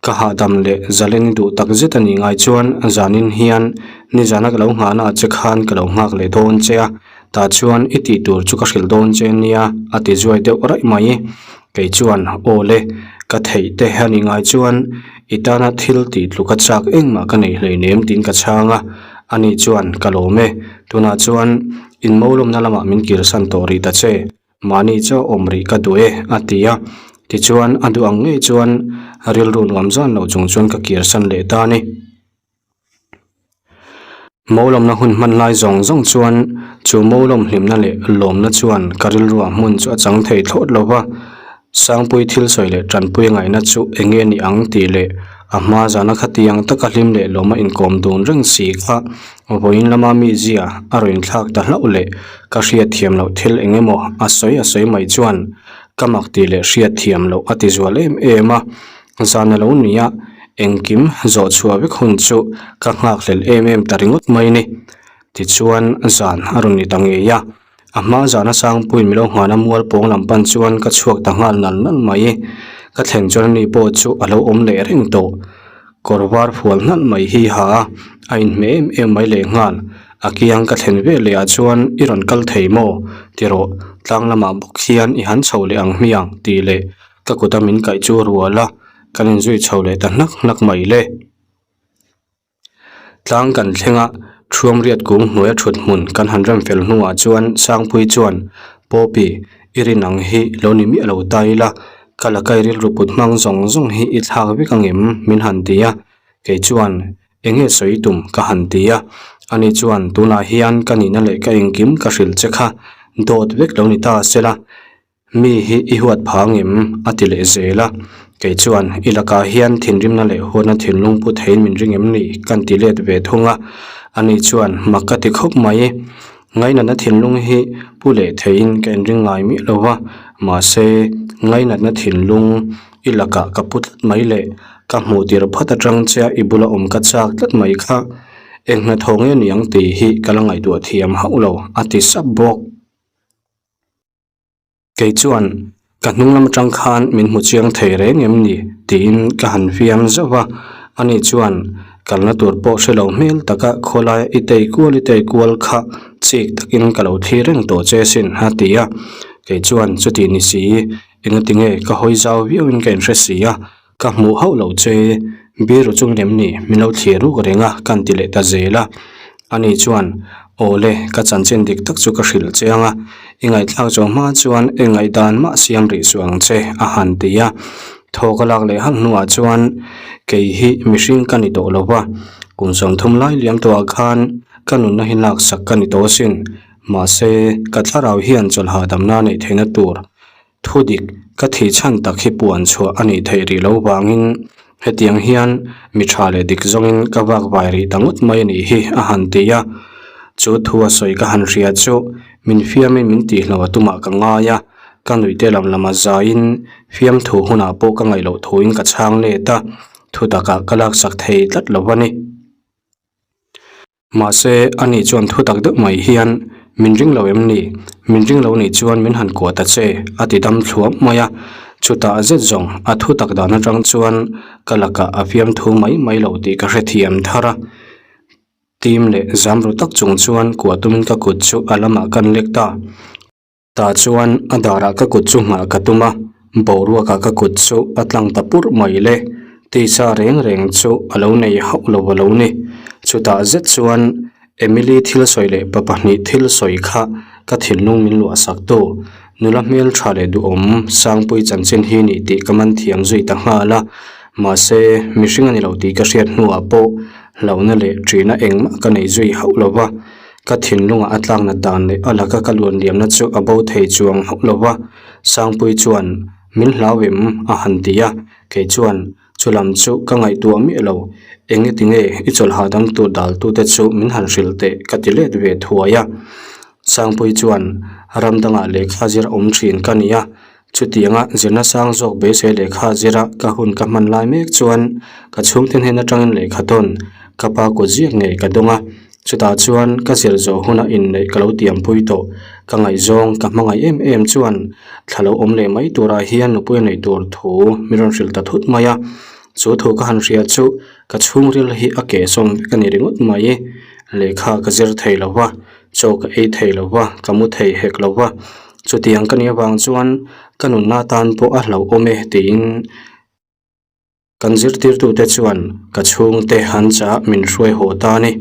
ka hahdam leh zalen i duh tak zet a nih ngai chuan zanin hian nizana ka lo nghahna ah che khan ka lo nghak leh dawn che a, tah chuan i tih tur chu ka hrilh dawn che nia a ti zuai deuh raih mai. Kei chuan, Aw le, ka theih te a nih ngai chuan i tana thil tih tluka chak engmah ka nei hleinem tiin ka chhang a. Ani chuan, Ka lawm e, tunah chuan inmawlawmna lamah min kirsan tawh rih ta che, mahni chaw awm rih ka duh e, a ti a. Tichuan, a duh ang ngei chuan rilru nuam zan lo chung chuan ka kirsan leh ta a ni. Mawlawmna hun hman lai zawng zawng chuan chu mawlawm hlimna leh lawmna chuan ka rilruah hmun chu a chang thei thlawt lo va, Sangpui thil sawi leh tanpui ngaihna chu eng nge ni ang tih leh a hma zana khatiang taka hlim leh lawma inkawm dun reng si kha vawiin lama mi zia a rawn inthlak ta hlauh leh ka hriatthiam loh thil eng emaw a sawi a sawi mai chuan ka mak tih leh hriatthiam loh a ti zual em em a. Zan a lo ni a, engkim zawh chhuah vek hun chu ka nghakhlel em em ta ringawt mai ni. Tichuan zan a rawn ni ta ngei a, a hma zana Sangpuiin mi lo nghahna mual pawng lam pan chuan ka chhuak ta nghal nal nal mai. Ka thlen chuan ani pawh chu a lo awm leh reng tawh. Kawr var fual hnalh mai hi ha a, a inhmeh em em mai leh nghal. A kiang ka thlen ve leh ah chuan i rawn kal thei maw? Ti rawh, tlang lamah bawk hian i han chho leh ang hmiang tih leh ka kut a min kaih chu a rual a, kan inzui chho leh ta hnak hnak mai le. Tlang kan thleng a, Thuamriat kung hnuaia thut hmun kan han rem fel hnuah chuan Sangpui chuan, Poppy, i rin ang hi lo ni miah lo ta ila, ka la kai rilru kut hmang zawng zawng hi i thlak vek angem? min han ti a, kei chuan, Eng nge sawi tum? ka han ti a, ani chuan, Tunah hian ka nihna leh ka engkim ka hrilh che kha dawt vek lo ni ta sela, Mi hi i huat phang em? a ti leh zel a. Kei chuan, I lakah hian thinrimna leh huatna thinlung pu theiin min ring em ni? Kan ti let ve thung a. Ani chuan, Mak ka ti khawp mai. Ngainatna thinlung hi pu leh theiin ka inring ngai miah lo va, mahse, ngainatna thinlung i lakah ka pu tlat mai leh ka hmuh tir phawt atang che a i bula awm ka chak tlat mai kha. Eng hnathawh nge niang tih hi ka la ngaihtuah thiam hauh lo, a ti sap bawk. Kei chuan, Ka hnung lam atang khan min hmu chiang thei reng em ni? tiin ka han fiam zauh va. Ani chuan, Kalna tur pawh hre lo hmel taka khawlaia i tei kual i tei kual kha chik takin ka lo thlir reng tawh che sin, a ti a. Kei chuan, Chuti ni si, engatinge ka hawi zau viauin ka inhre si a, Ka hmuh hauh lo che, biru chung lem ni min lo thlir ruk reng a kan ti leh ta zel a. Ani chuan, Aw le, ka chanchin dik tak chu ka hrilh che ang a, i ngaihthlak zawh hma chuan eng ngaihdan mah siam rih suh ang che, a han ti a. Thaw ka lak leh halh hnuah chuan, Kei hi mihring ka ni tawh lo va, kum 30 lai liam tawhah khan ka nunna hi laksak ka ni tawh asin. Mahse, ka thlarau hian chawlh hahdamna neih theihna tur Thu dik, ka thih chhan tak hi puan chhuah a nih theih rih lo vangin hetiang hian mi tha leh dik zawngin ka vak vai rih ta ngawt mai a nih hi a han ti a. Chu thu a sawi ka han hria chu min fiamin min tihlo a tumah ka ngai a, ka nuihte lam lama zaiin fiamthu hunah pawh ka ngaih loh thuin ka chhang let a, thu takah ka laksak thei tlat lo a ni. Mahse, ani chuan thu tak deuh mai hian, Min ring lo em ni? Min ring lo nih chuan min han kuah ta che, a ti dam thluam mai a. Chutah zet zawng, a thu tak dan atang chuan ka lakah a fiam thu mai mai lo tih ka hrethiam thar a. Tim leh zam ru tak chung chuan kuah tumin ka kut chu a lamah kan lek ta. Tah chuan a darah ka kut chu nghah ka tum a, boruakah ka kut chu a tlang ta purh mai le. Tisa reng reng chu a lo nei hauh lo a lo ni. Chutah zet chuan Emily thil sawi leh pa pahnih thil sawi kha ka thinlung min luah sak tu. Nula hmel tha leh duhawm Sangpui chanchin hi ni tih ka man thiam zui ta nghal a. Mahse, mihring a ni lo tih ka hriat hnuah pawh hlauhna leh ṭihna engmah ka nei zui hauh lo va. Ka thinlungah a tlakna dan leh a laka ka luan liamna chu a bo thei chuang hauh lo va, Sangpui chuan, Min hlau em? a han ti a, kei chuan, Chu lam chu ka ngaihtuah miah lo, eng nge tinge i chawlh hahdam tur daltute chu min han hrilh teh ka ti let ve thuai a. Sangpui chuan, Ram dangah lehkha zir a awm thin ka ni a, chutianga zirna sang zawk beisei lehkha zira ka hun ka hman lai mek chuan ka chhungte hnen atangin lehkha tawn ka pa kut ziak ngei ka dawng a, Chutah chuan ka zir zawh huna inneih ka lo tiampui tawh. Ka ngaihzawng, ka hmangaih em em chuan thla lo awm leh mai turah hian nupui a neih tur thu min rawn hrilh ta thut mai a. Chu thu ka han hria chu ka chhungril hi a keh sawm vek a ni ringawt mai. Lehkha ka zir thei lo va, chaw ka ei thei lo va, ka mu thei hek lo va. Chutiang ka nih avang chuan ka nunna tan pawh a hlauhawm e tiin Kan zirtirtute chuan ka chhungte han chah min hruai haw ta a ni.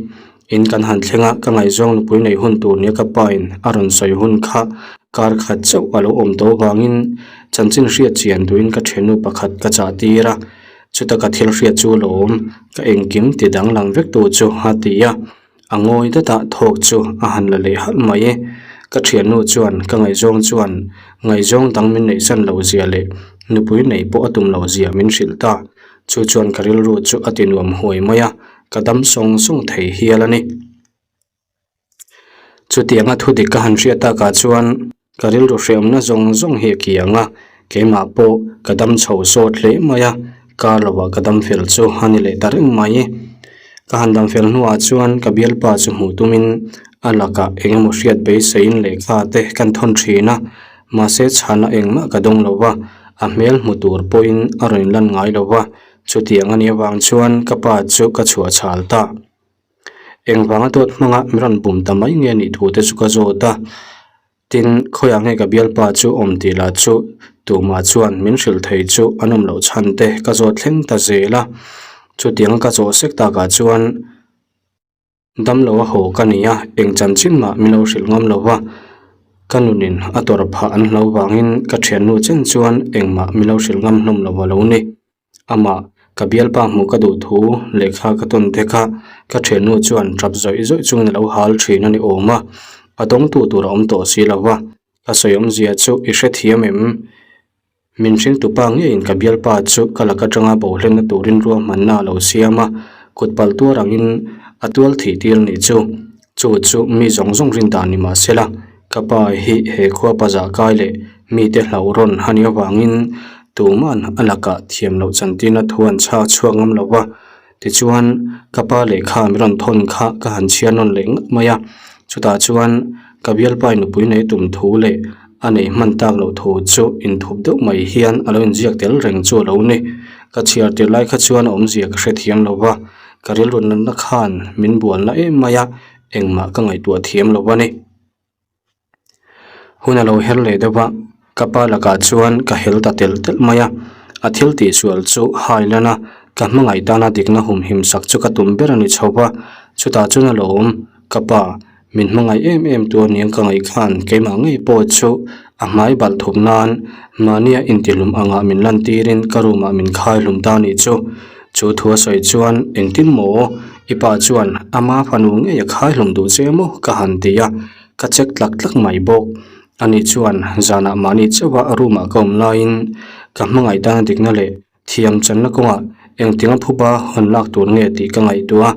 In kan han thleng a, ka ngaihzawng nupui nei hun tur nia ka pa in a rawn sawi hun kha kar khat chauh a lo awm tawh vangin chanchin hriat chian duhin ka thiannu pakhat ka chah tir a. Chuta ka thil hriat chu lawm, ka engkim ti danglam vek tu chu a ti a. A ngawi dat a, thawk chu a han la leh halh mai e. Ka thiannu chuan ka ngaihzawng chuan ngaihzawng dang min neih san lo zia leh nupui nei pawh a tum lo zia min hrilh ta. Chu chuan ka rilru chu a ti nuam huai mai a, ka dam sawng sawng thei hial a ni. Chutianga thudik ka han hriat takah chuan Ka rilru hreawmna zawng zawng hi a kiang a, keimah pawh ka dam chho sawt hle mai a, kar lovah ka dam fel chu a ni leh ta reng mai. Ka han dam fel hnuah chuan ka bialpa chu hmuh tumin a lakah eng emaw hriat beiseiin lehkha te kan thawn thin a, mahse chhana engmah ka dawng lo va, a hmel hmu tur pawhin a rawn inlan ngai lo va, chutiang a nih avang chuan ka pa chu ka chhuah chhal ta. Engvanga dawt hmanga min rawn bum ta mai nge nih thu te chu ka zawt a. Tin, khawiah nge ka bialpa chu awm tih lah chu tumah chuan min hrilh thei chu an awm loh chhan te ka zawt thleng ta zel a. Chutianga ka zawh sek takah chuan damlo a haw ka ni a, eng chanchin mah min lo hrilh ngam lo va, ka nunin a tawrh phah an hlo vangin ka thiannu chen chuan engmah min lo hrilh ngam hlawm lo a lo ni. Amah, ka bialpa hmuh ka duh thu lehkha ka tawn te kha ka thiannu chuan tap zawih zawih chungin a lo hal thin a ni awm a, a dawngtu tur a awm tawh si lo va, ka sawi awmzia chu i hrethiam em? Min hringtupa ngeiin ka bialpa chu ka lak atanga bohlenna turin ruahmanna a lo siam a, kut palh tuar angin a tual thih tir nih chu. Chu chu mi zawng zawng rin dan ni mah sela, ka pa hi he khua pazah kai leh mite hlauh rawn a nih avangin tuman a lakah thiam loh chantirna thu an chhak chhuak ngam lo va. Tichuan, ka pa lehkha mi rawn thawn kha ka han chhiar nawn leh ngawt mai a, chutah chuan ka bialpai nupui nei tum thu leh a neih hman tak loh thu chu inthup deuh mai hian a lo inziak tel reng chu a lo ni. Ka chhiar tir lai kha chuan a awmzia ka hrethiam lo va, ka rilru natna khan min bualna em mai a, engmah ka ngaihtuah thiam lo a ni. Hun a lo her leh deuh a, ka pa lakah chuan ka hel ta telh telh mai a, a thil tihsual chu hai lan a, ka hmangaih tana dikna humhim sak chu ka tum ber a ni chho va, chutah chuan a lo awm, ka pa, min hmangaih em em tu aniang ka ngaih khan keimah ngei pawh chu a hmai balh thup nan mahnia intihlum angah min lantirin ka room ah min khai hlum ta nih chu. Chu thu a sawi chuan engtin maw i pa chuan ama fanu ngei a khai hlum duh che maw ka han ti a, ka check tlak tlak mai bawk. Ani chuan zanah mahni chauha room ah ka awm laiin ka hmangaih tana dikna leh thiam channa kawngah engtinga phuba hawn lak tur nge tih ka ngaihtuah a,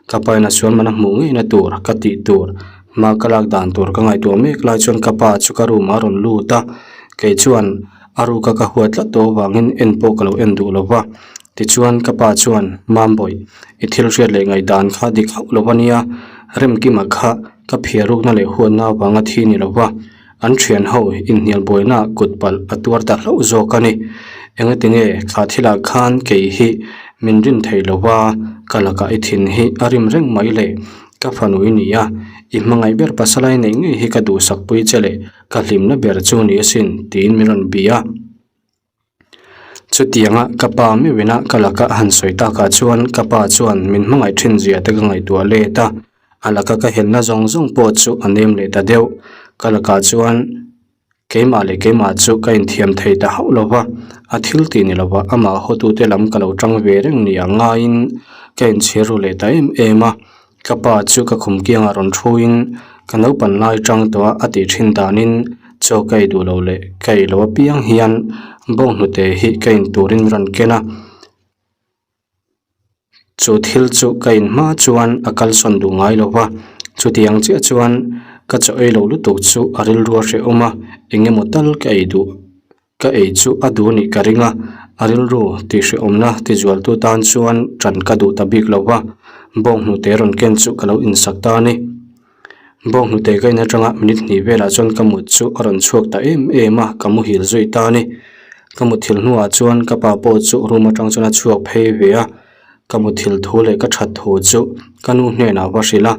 ka pa in a sual man a hmuh ngeina tur ka tih tur hma ka lak dan tur ka ngaihtuah mek lai chuan ka pa chu ka room ah a rawn lut a, kei chuan a ruka ka huat tlat tawh avangin en pawh ka lo en duh lo va. Tichuan ka pa chuan, Mambawih, i thil hriat leh ngaihdan kha dik hauh lo a nia, Remkima kha ka phiar rukna leh huatna avanga thi ni lo va, an thian ho inhnial buainaah kut palh a tuar ta hlauh zawk a ni. Engatinge kha thilah khan kei hi min rin thei lo va, ka lakah i thin hi a rim reng mai le, ka fanu i ni a, i hmangaih ber pasal ai neih ngei hi ka duhsakpui che leh ka hlimna ber chu ni asin, tiin min rawn bia. Chutianga ka pa meuhina ka laka a han sawi takah chuan ka pa chuan min hmangaih thin zia te ka ngaihtuah let a, a laka ka helna zawng zawng pawh chu a nem leh ta deuh. Ka lakah chuan keimah leh keimah chu ka inthiam thei ta hauh lo va, a thil tih ni lova amah hawtute lam ka lo tang ve reng ni ang ngaiin ka inchhir ru leh ta em em a. Ka pa chu ka khum kiangah rawn thuin ka naupan lai tang tawh a a tih thin danin chaw ka ei duh lo leh ka ei lo apiang hian bawnghnute hi ka in turin min rawn ken a. Chu thil chu ka in hma chuan a kalsawn duh ngai lo va, chutiang chiah chuan ka chaw ei lo lutuk chu a rilru a hrehawm a, eng emaw tal ka ei duh. Ka ei chu a duh nih ka ring a, a rilru tihhrehawmna tizualtu tan chuan ṭan ka duh ta bik lo va, bawnghnute rawn ken chu ka lo insak ta a ni. Bawnghnute ka in aṭanga minute hnih velah chuan ka mut chu a rawn chhuak ta em em a, ka muhil zui ta a ni. Ka muthilh hnuah chuan ka pa pawh chu room aṭang chuan a chhuak phei ve a, ka muthilh thu leh ka ṭhat thu chu ka nu hnenah va hrilh a,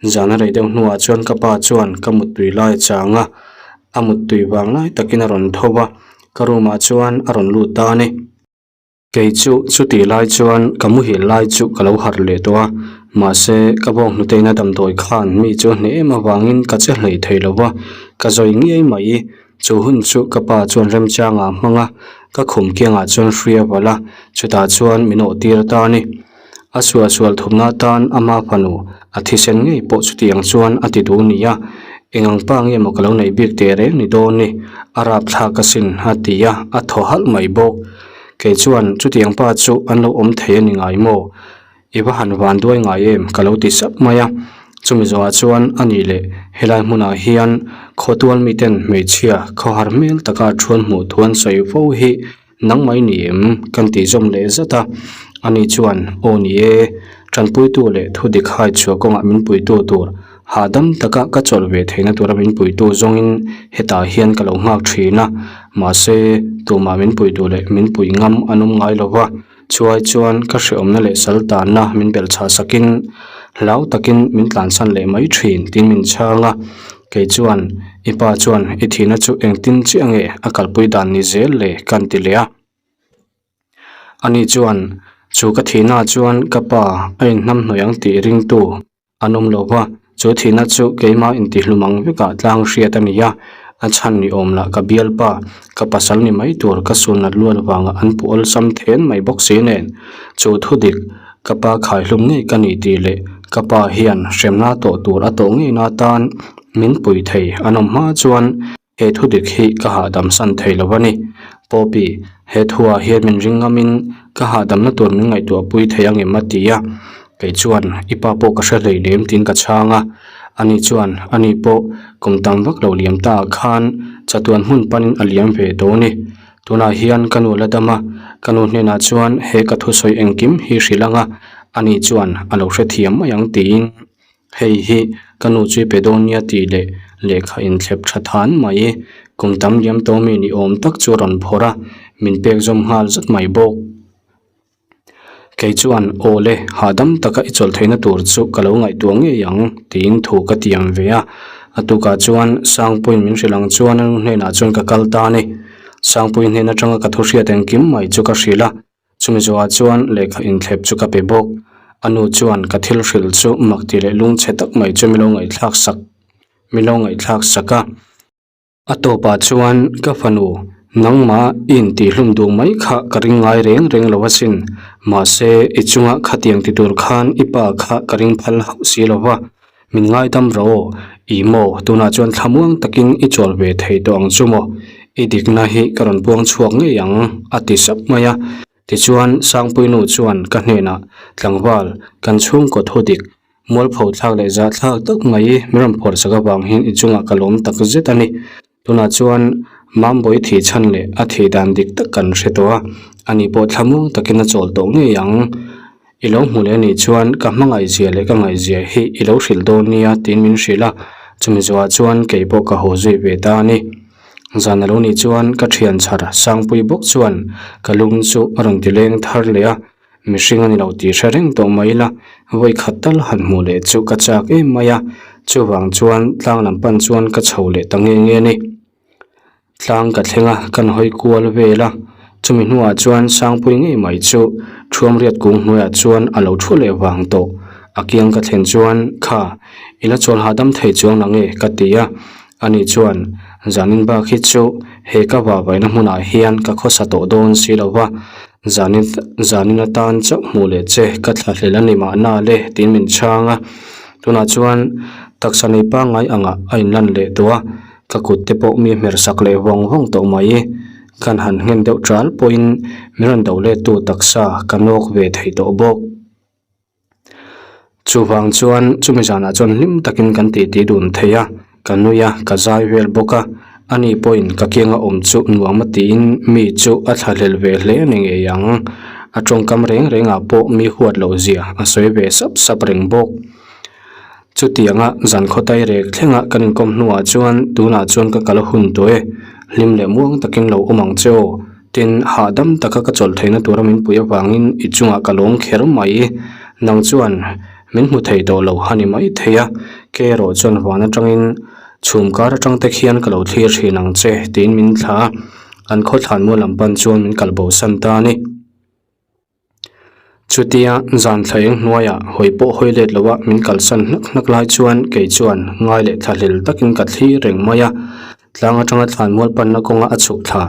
zan a rei deuh hnuah chuan ka pa chuan ka muttui lai a chang a, a muttui vang lai takin a rawn tho va, ka room ah chuan a rawn lut ta a ni. Kei chu chutih lai chuan ka muhil lai chu ka lo harh leh tawh a, mahse ka bawng hnuteina damdawi khan mi chu a hneh em avangin ka che hlei thei lo va, ka zawi ngiai mai. Chu hun chu ka pa chuan remchangah a hmang a, ka khum kiangah chuan hri a valh a, chutah chuan min awh tir ta a ni. A suahsual thupna atan ama fanu a thisen ngei pawh chutiang chuan a ti duh nia, eng ang pa nge maw ka lo neih bik teh reng ni dawn ni, a rapthlak asin a ti a, a thaw halh mai bawk. Kei chuan chutiang pa chu an lo awm thei a ni ngai maw? I va han van duai ngai em? ka lo ti sap mai a. Chumi zawhah chuan a nih leh helai hmunah hian khawtual miten hmeichhia khawhar hmel taka thuan hmuh thu an sawi fo hi nang mai ni em? kan tih zawm leh zat a. Ani chuan, Aw ni e, tanpuitu leh thu dik hai chhuah kawngah min puitu tur, hahdam taka ka chawlh ve theihna tura min puitu zawngin hetah hian ka lo nghak thin a, mahse tumah min puitu leh min pui ngam an awm ngai lo va. Chuai chuan ka hrehawmna leh sal tanna min belh chhah sakin. Hlau takin min tlansan leh mai thin tiin min chhang a. Kei chuan, I pa chuan i thihna chu engtin chiah nge a kalpui dan ni zel le? Ka ti leh a. Ani chuan, Chu ka thihna chuan ka pa a inhnamhnawih ang tih ringtu an awm lo va, chu thihna chu keimah intihlum ang vekah tlang hriat a ni a, a chhan ni awm lah ka bialpa, ka pasal ni mai tur ka sunnat luat vangah an puh awlsam then mai bawk si nen, chu thudik ka pa khaihlum ngei ka ni tih leh ka pa hian hremna tawh tur a tawh ngeina tan min pui thei an awm hma chuan He thu dik hi ka hahdam san thei lo a ni. Poppy, he thuah hian min ring ngamin ka hahdamna tur min ngaihtuah pui thei ang em a ti a. Kei chuan, I pa pawh ka hre hlei lem tiin ka chhang a. Ani chuan, Ani pawh kum tam vak lo liam ta ah khan chatuan hmun panin a liam ve tawh a ni. Tunah hian ka nu la dam a, ka nu hnenah chuan he ka thusawi engkim hi hrilh ang a, ani chuan a lo hrethiam mai ang tiin. Hei hi ka nu chu i pe dawn nia tih leh lehkha inthlep tha than mai. Kum tam liam tawh mi ni awm tak chu a rawn phawrh a, min pek zawm nghal zat mai bawk. Kei chuan, Aw le, hahdam taka i chawlh theihna tur chu ka lo ngaihtuah ngei ang tiin thu ka tiam ve a. A tukah chuan Sangpuiin min hrilh ang chuan a nu hnenah chuan ka kal ta a ni. Sangpui hnen atanga ka thu hriat engkim mai chu ka hrilh a. Chumi zawhah chuan lehkha inthlep chu ka pe bawk. A nu chuan ka thil hrilh chu mak ti leh lungchhe tak mai chu min lo ngaihthlak sak min lo ngaihthlak sak a. A tawpah chuan ka fanu nangmah i intihhlum duh mai kha ka ring ngai reng reng lo asin. Mahse i chunga khatiang ti tur khan i pa kha ka ring phal hauh si lo va. Min ngaidam rawh aw, ih maw, tunah chuan thlamuang takin i chawl ve thei tawh ang chu maw? I dikna hi ka rawn puang chhuak ngei ang, a ti sap mai a. Tichuan, Sangpuinu chuan ka hnenah, Tlangval, kan chhungkaw thu dik, mualpho thlak leh zah thlak tak mai min rawn phawrh sak avang hian i chungah ka lawm tak zet a ni. Tunah chuan Mambawi thih chhan leh a thih dan dik tak kan hre tawh a, ani pawh thlamuang takin a chawl tawh ngei ang. I lo hmu leh anih chuan ka hmangaihzia leh ka ngaihzia hi i lo hrilh dawn nia tiin min hrilh a, chumi zawhah chuan kei pawh ka haw zui ve ta a ni. Zan a lo nih chuan ka thian chhar Sangpui bawk chuan ka lung chu a rawn ti leng thar leh a, Mihring a ni lo tih hre reng tawh mai ila, vawi khat tal han hmuh leh chu ka chak em mai a, chuvang chuan tlang lam pan chuan ka chho leh ta nge nge a ni. Tlang ka thleng a, kan hawi kual vel a, chumi hnuah chuan Sangpui ngei mai chu Thuamriat kung hnuaiah chuan a lo thu leh vang tawh. A kiang ka thlen chuan, Kha, i la chawl hahdam thei chuang la nge? ka ti a, ani chuan, Zanin bak hi chu he ka vavaina hmunah hian ka khawsa tawh dawn si lo va, Zanin zanin atan chauh hmuh leh che ka thla hlel a ni mahna le tiin min chhang a. Tunah chuan taksa nei pangngai angah a inlan leh tawh a, ka kut te pawh mi hmer sak leh vawng vawng tawh mai. Kan han nghen deuh ṭal pawhin min rawn do lettu taksa ka nawk ve thei tawh bawk. Chuvang chuan chumi zanah chuan hlim takin kan titi dun thei a, ka nui a, ka zai vel bawk a, ani pawhin ka kianga awm chu nuam a tiin mi chu a thlahlel ve hle a ni ngei ang. A tawngkam reng rengah pawh mi huat loh zia a sawi ve sap sap reng bawk. Chutianga zan khawtai rek thlenga kan inkawm hnuah chuan tunah chuan ka kal hun tawh e, hlim leh muang takin lo awm ang che aw. Tin, hahdam taka ka chawlh theihna tura min pui avangin i chungah ka lawm kher mai. Nang chuan min hmu thei tawh lo a ni mai thei a, ke erawh chuan van atangin chhum kar atang te khian ka lo thlir thin ang che tiin min thla a, an khawthlan mual lam pan chuan min kal bosan ta a ni. Chutia zan thla eng hnuaiah hawi pawh hawi let loa min kalsan hnak hnak lai chuan kei chuan ngai leh thla hlel takin ka thlir reng mai a. Tlang atanga thlan mual panna kawnga a chhuk thla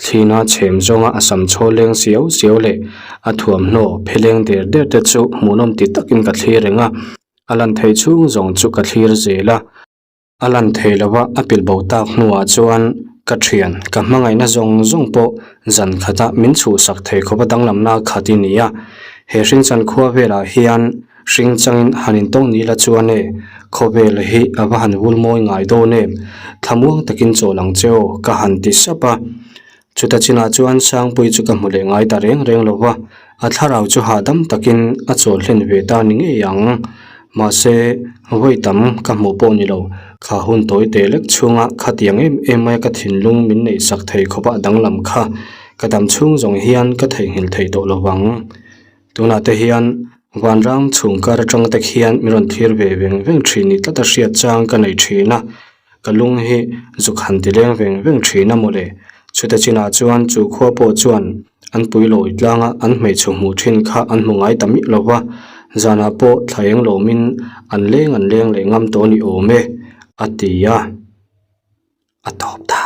thlina chhem zawnga a sam chhaw leng siau siau leh a thuamhnaw pheleng der der te chu hmuhnawm ti takin ka thlir reng a, a lan theih chhung zawng chu ka thlir zel a. A lan thei lo a, a pilh bo tak hnuah chuan ka thian, ka hmangaihna zawng zawng pawh zan khata min chhuhsak thei khawp a danglamna khat i ni a. He hringchan khua velah hian hring changin han intawng ni la chuan e, khawvel hi a va han vul mawi ngai dawn em, thlamuang takin chawl ang che aw ka han ti sap a. Chuta chinah chuan Sangpui chu ka hmu leh ngai ta reng reng lo va, a thlarau chu hahdam takin a chawl hlen ve ta ni ngei ang. Mahse, vawi tam ka hmuh pawh ni lo, kha hun tawi teh lek chhunga khatiang em em maia ka thinlung min neih sak thei khawpa danglam kha ka dam chhung zawng hian ka theihnghilh thei tawh lo vang. Tunah te hian. Vanram chhung kar atang te khian min rawn thlir ve veng veng thin ni tlat a hriat chang ka nei thin a, ka lung hi zuk han ti leng veng veng thin a mawle. Chuta chinah chuan chu khua pawh chuan an pui lawi tlang a, an hmeichhe hmuh thin kha an hmu ngai ta miah lo va, zanah pawh thla eng lawmin an leng an leng leh ngam tawh a ni awm e, a ti a, a tawp ta.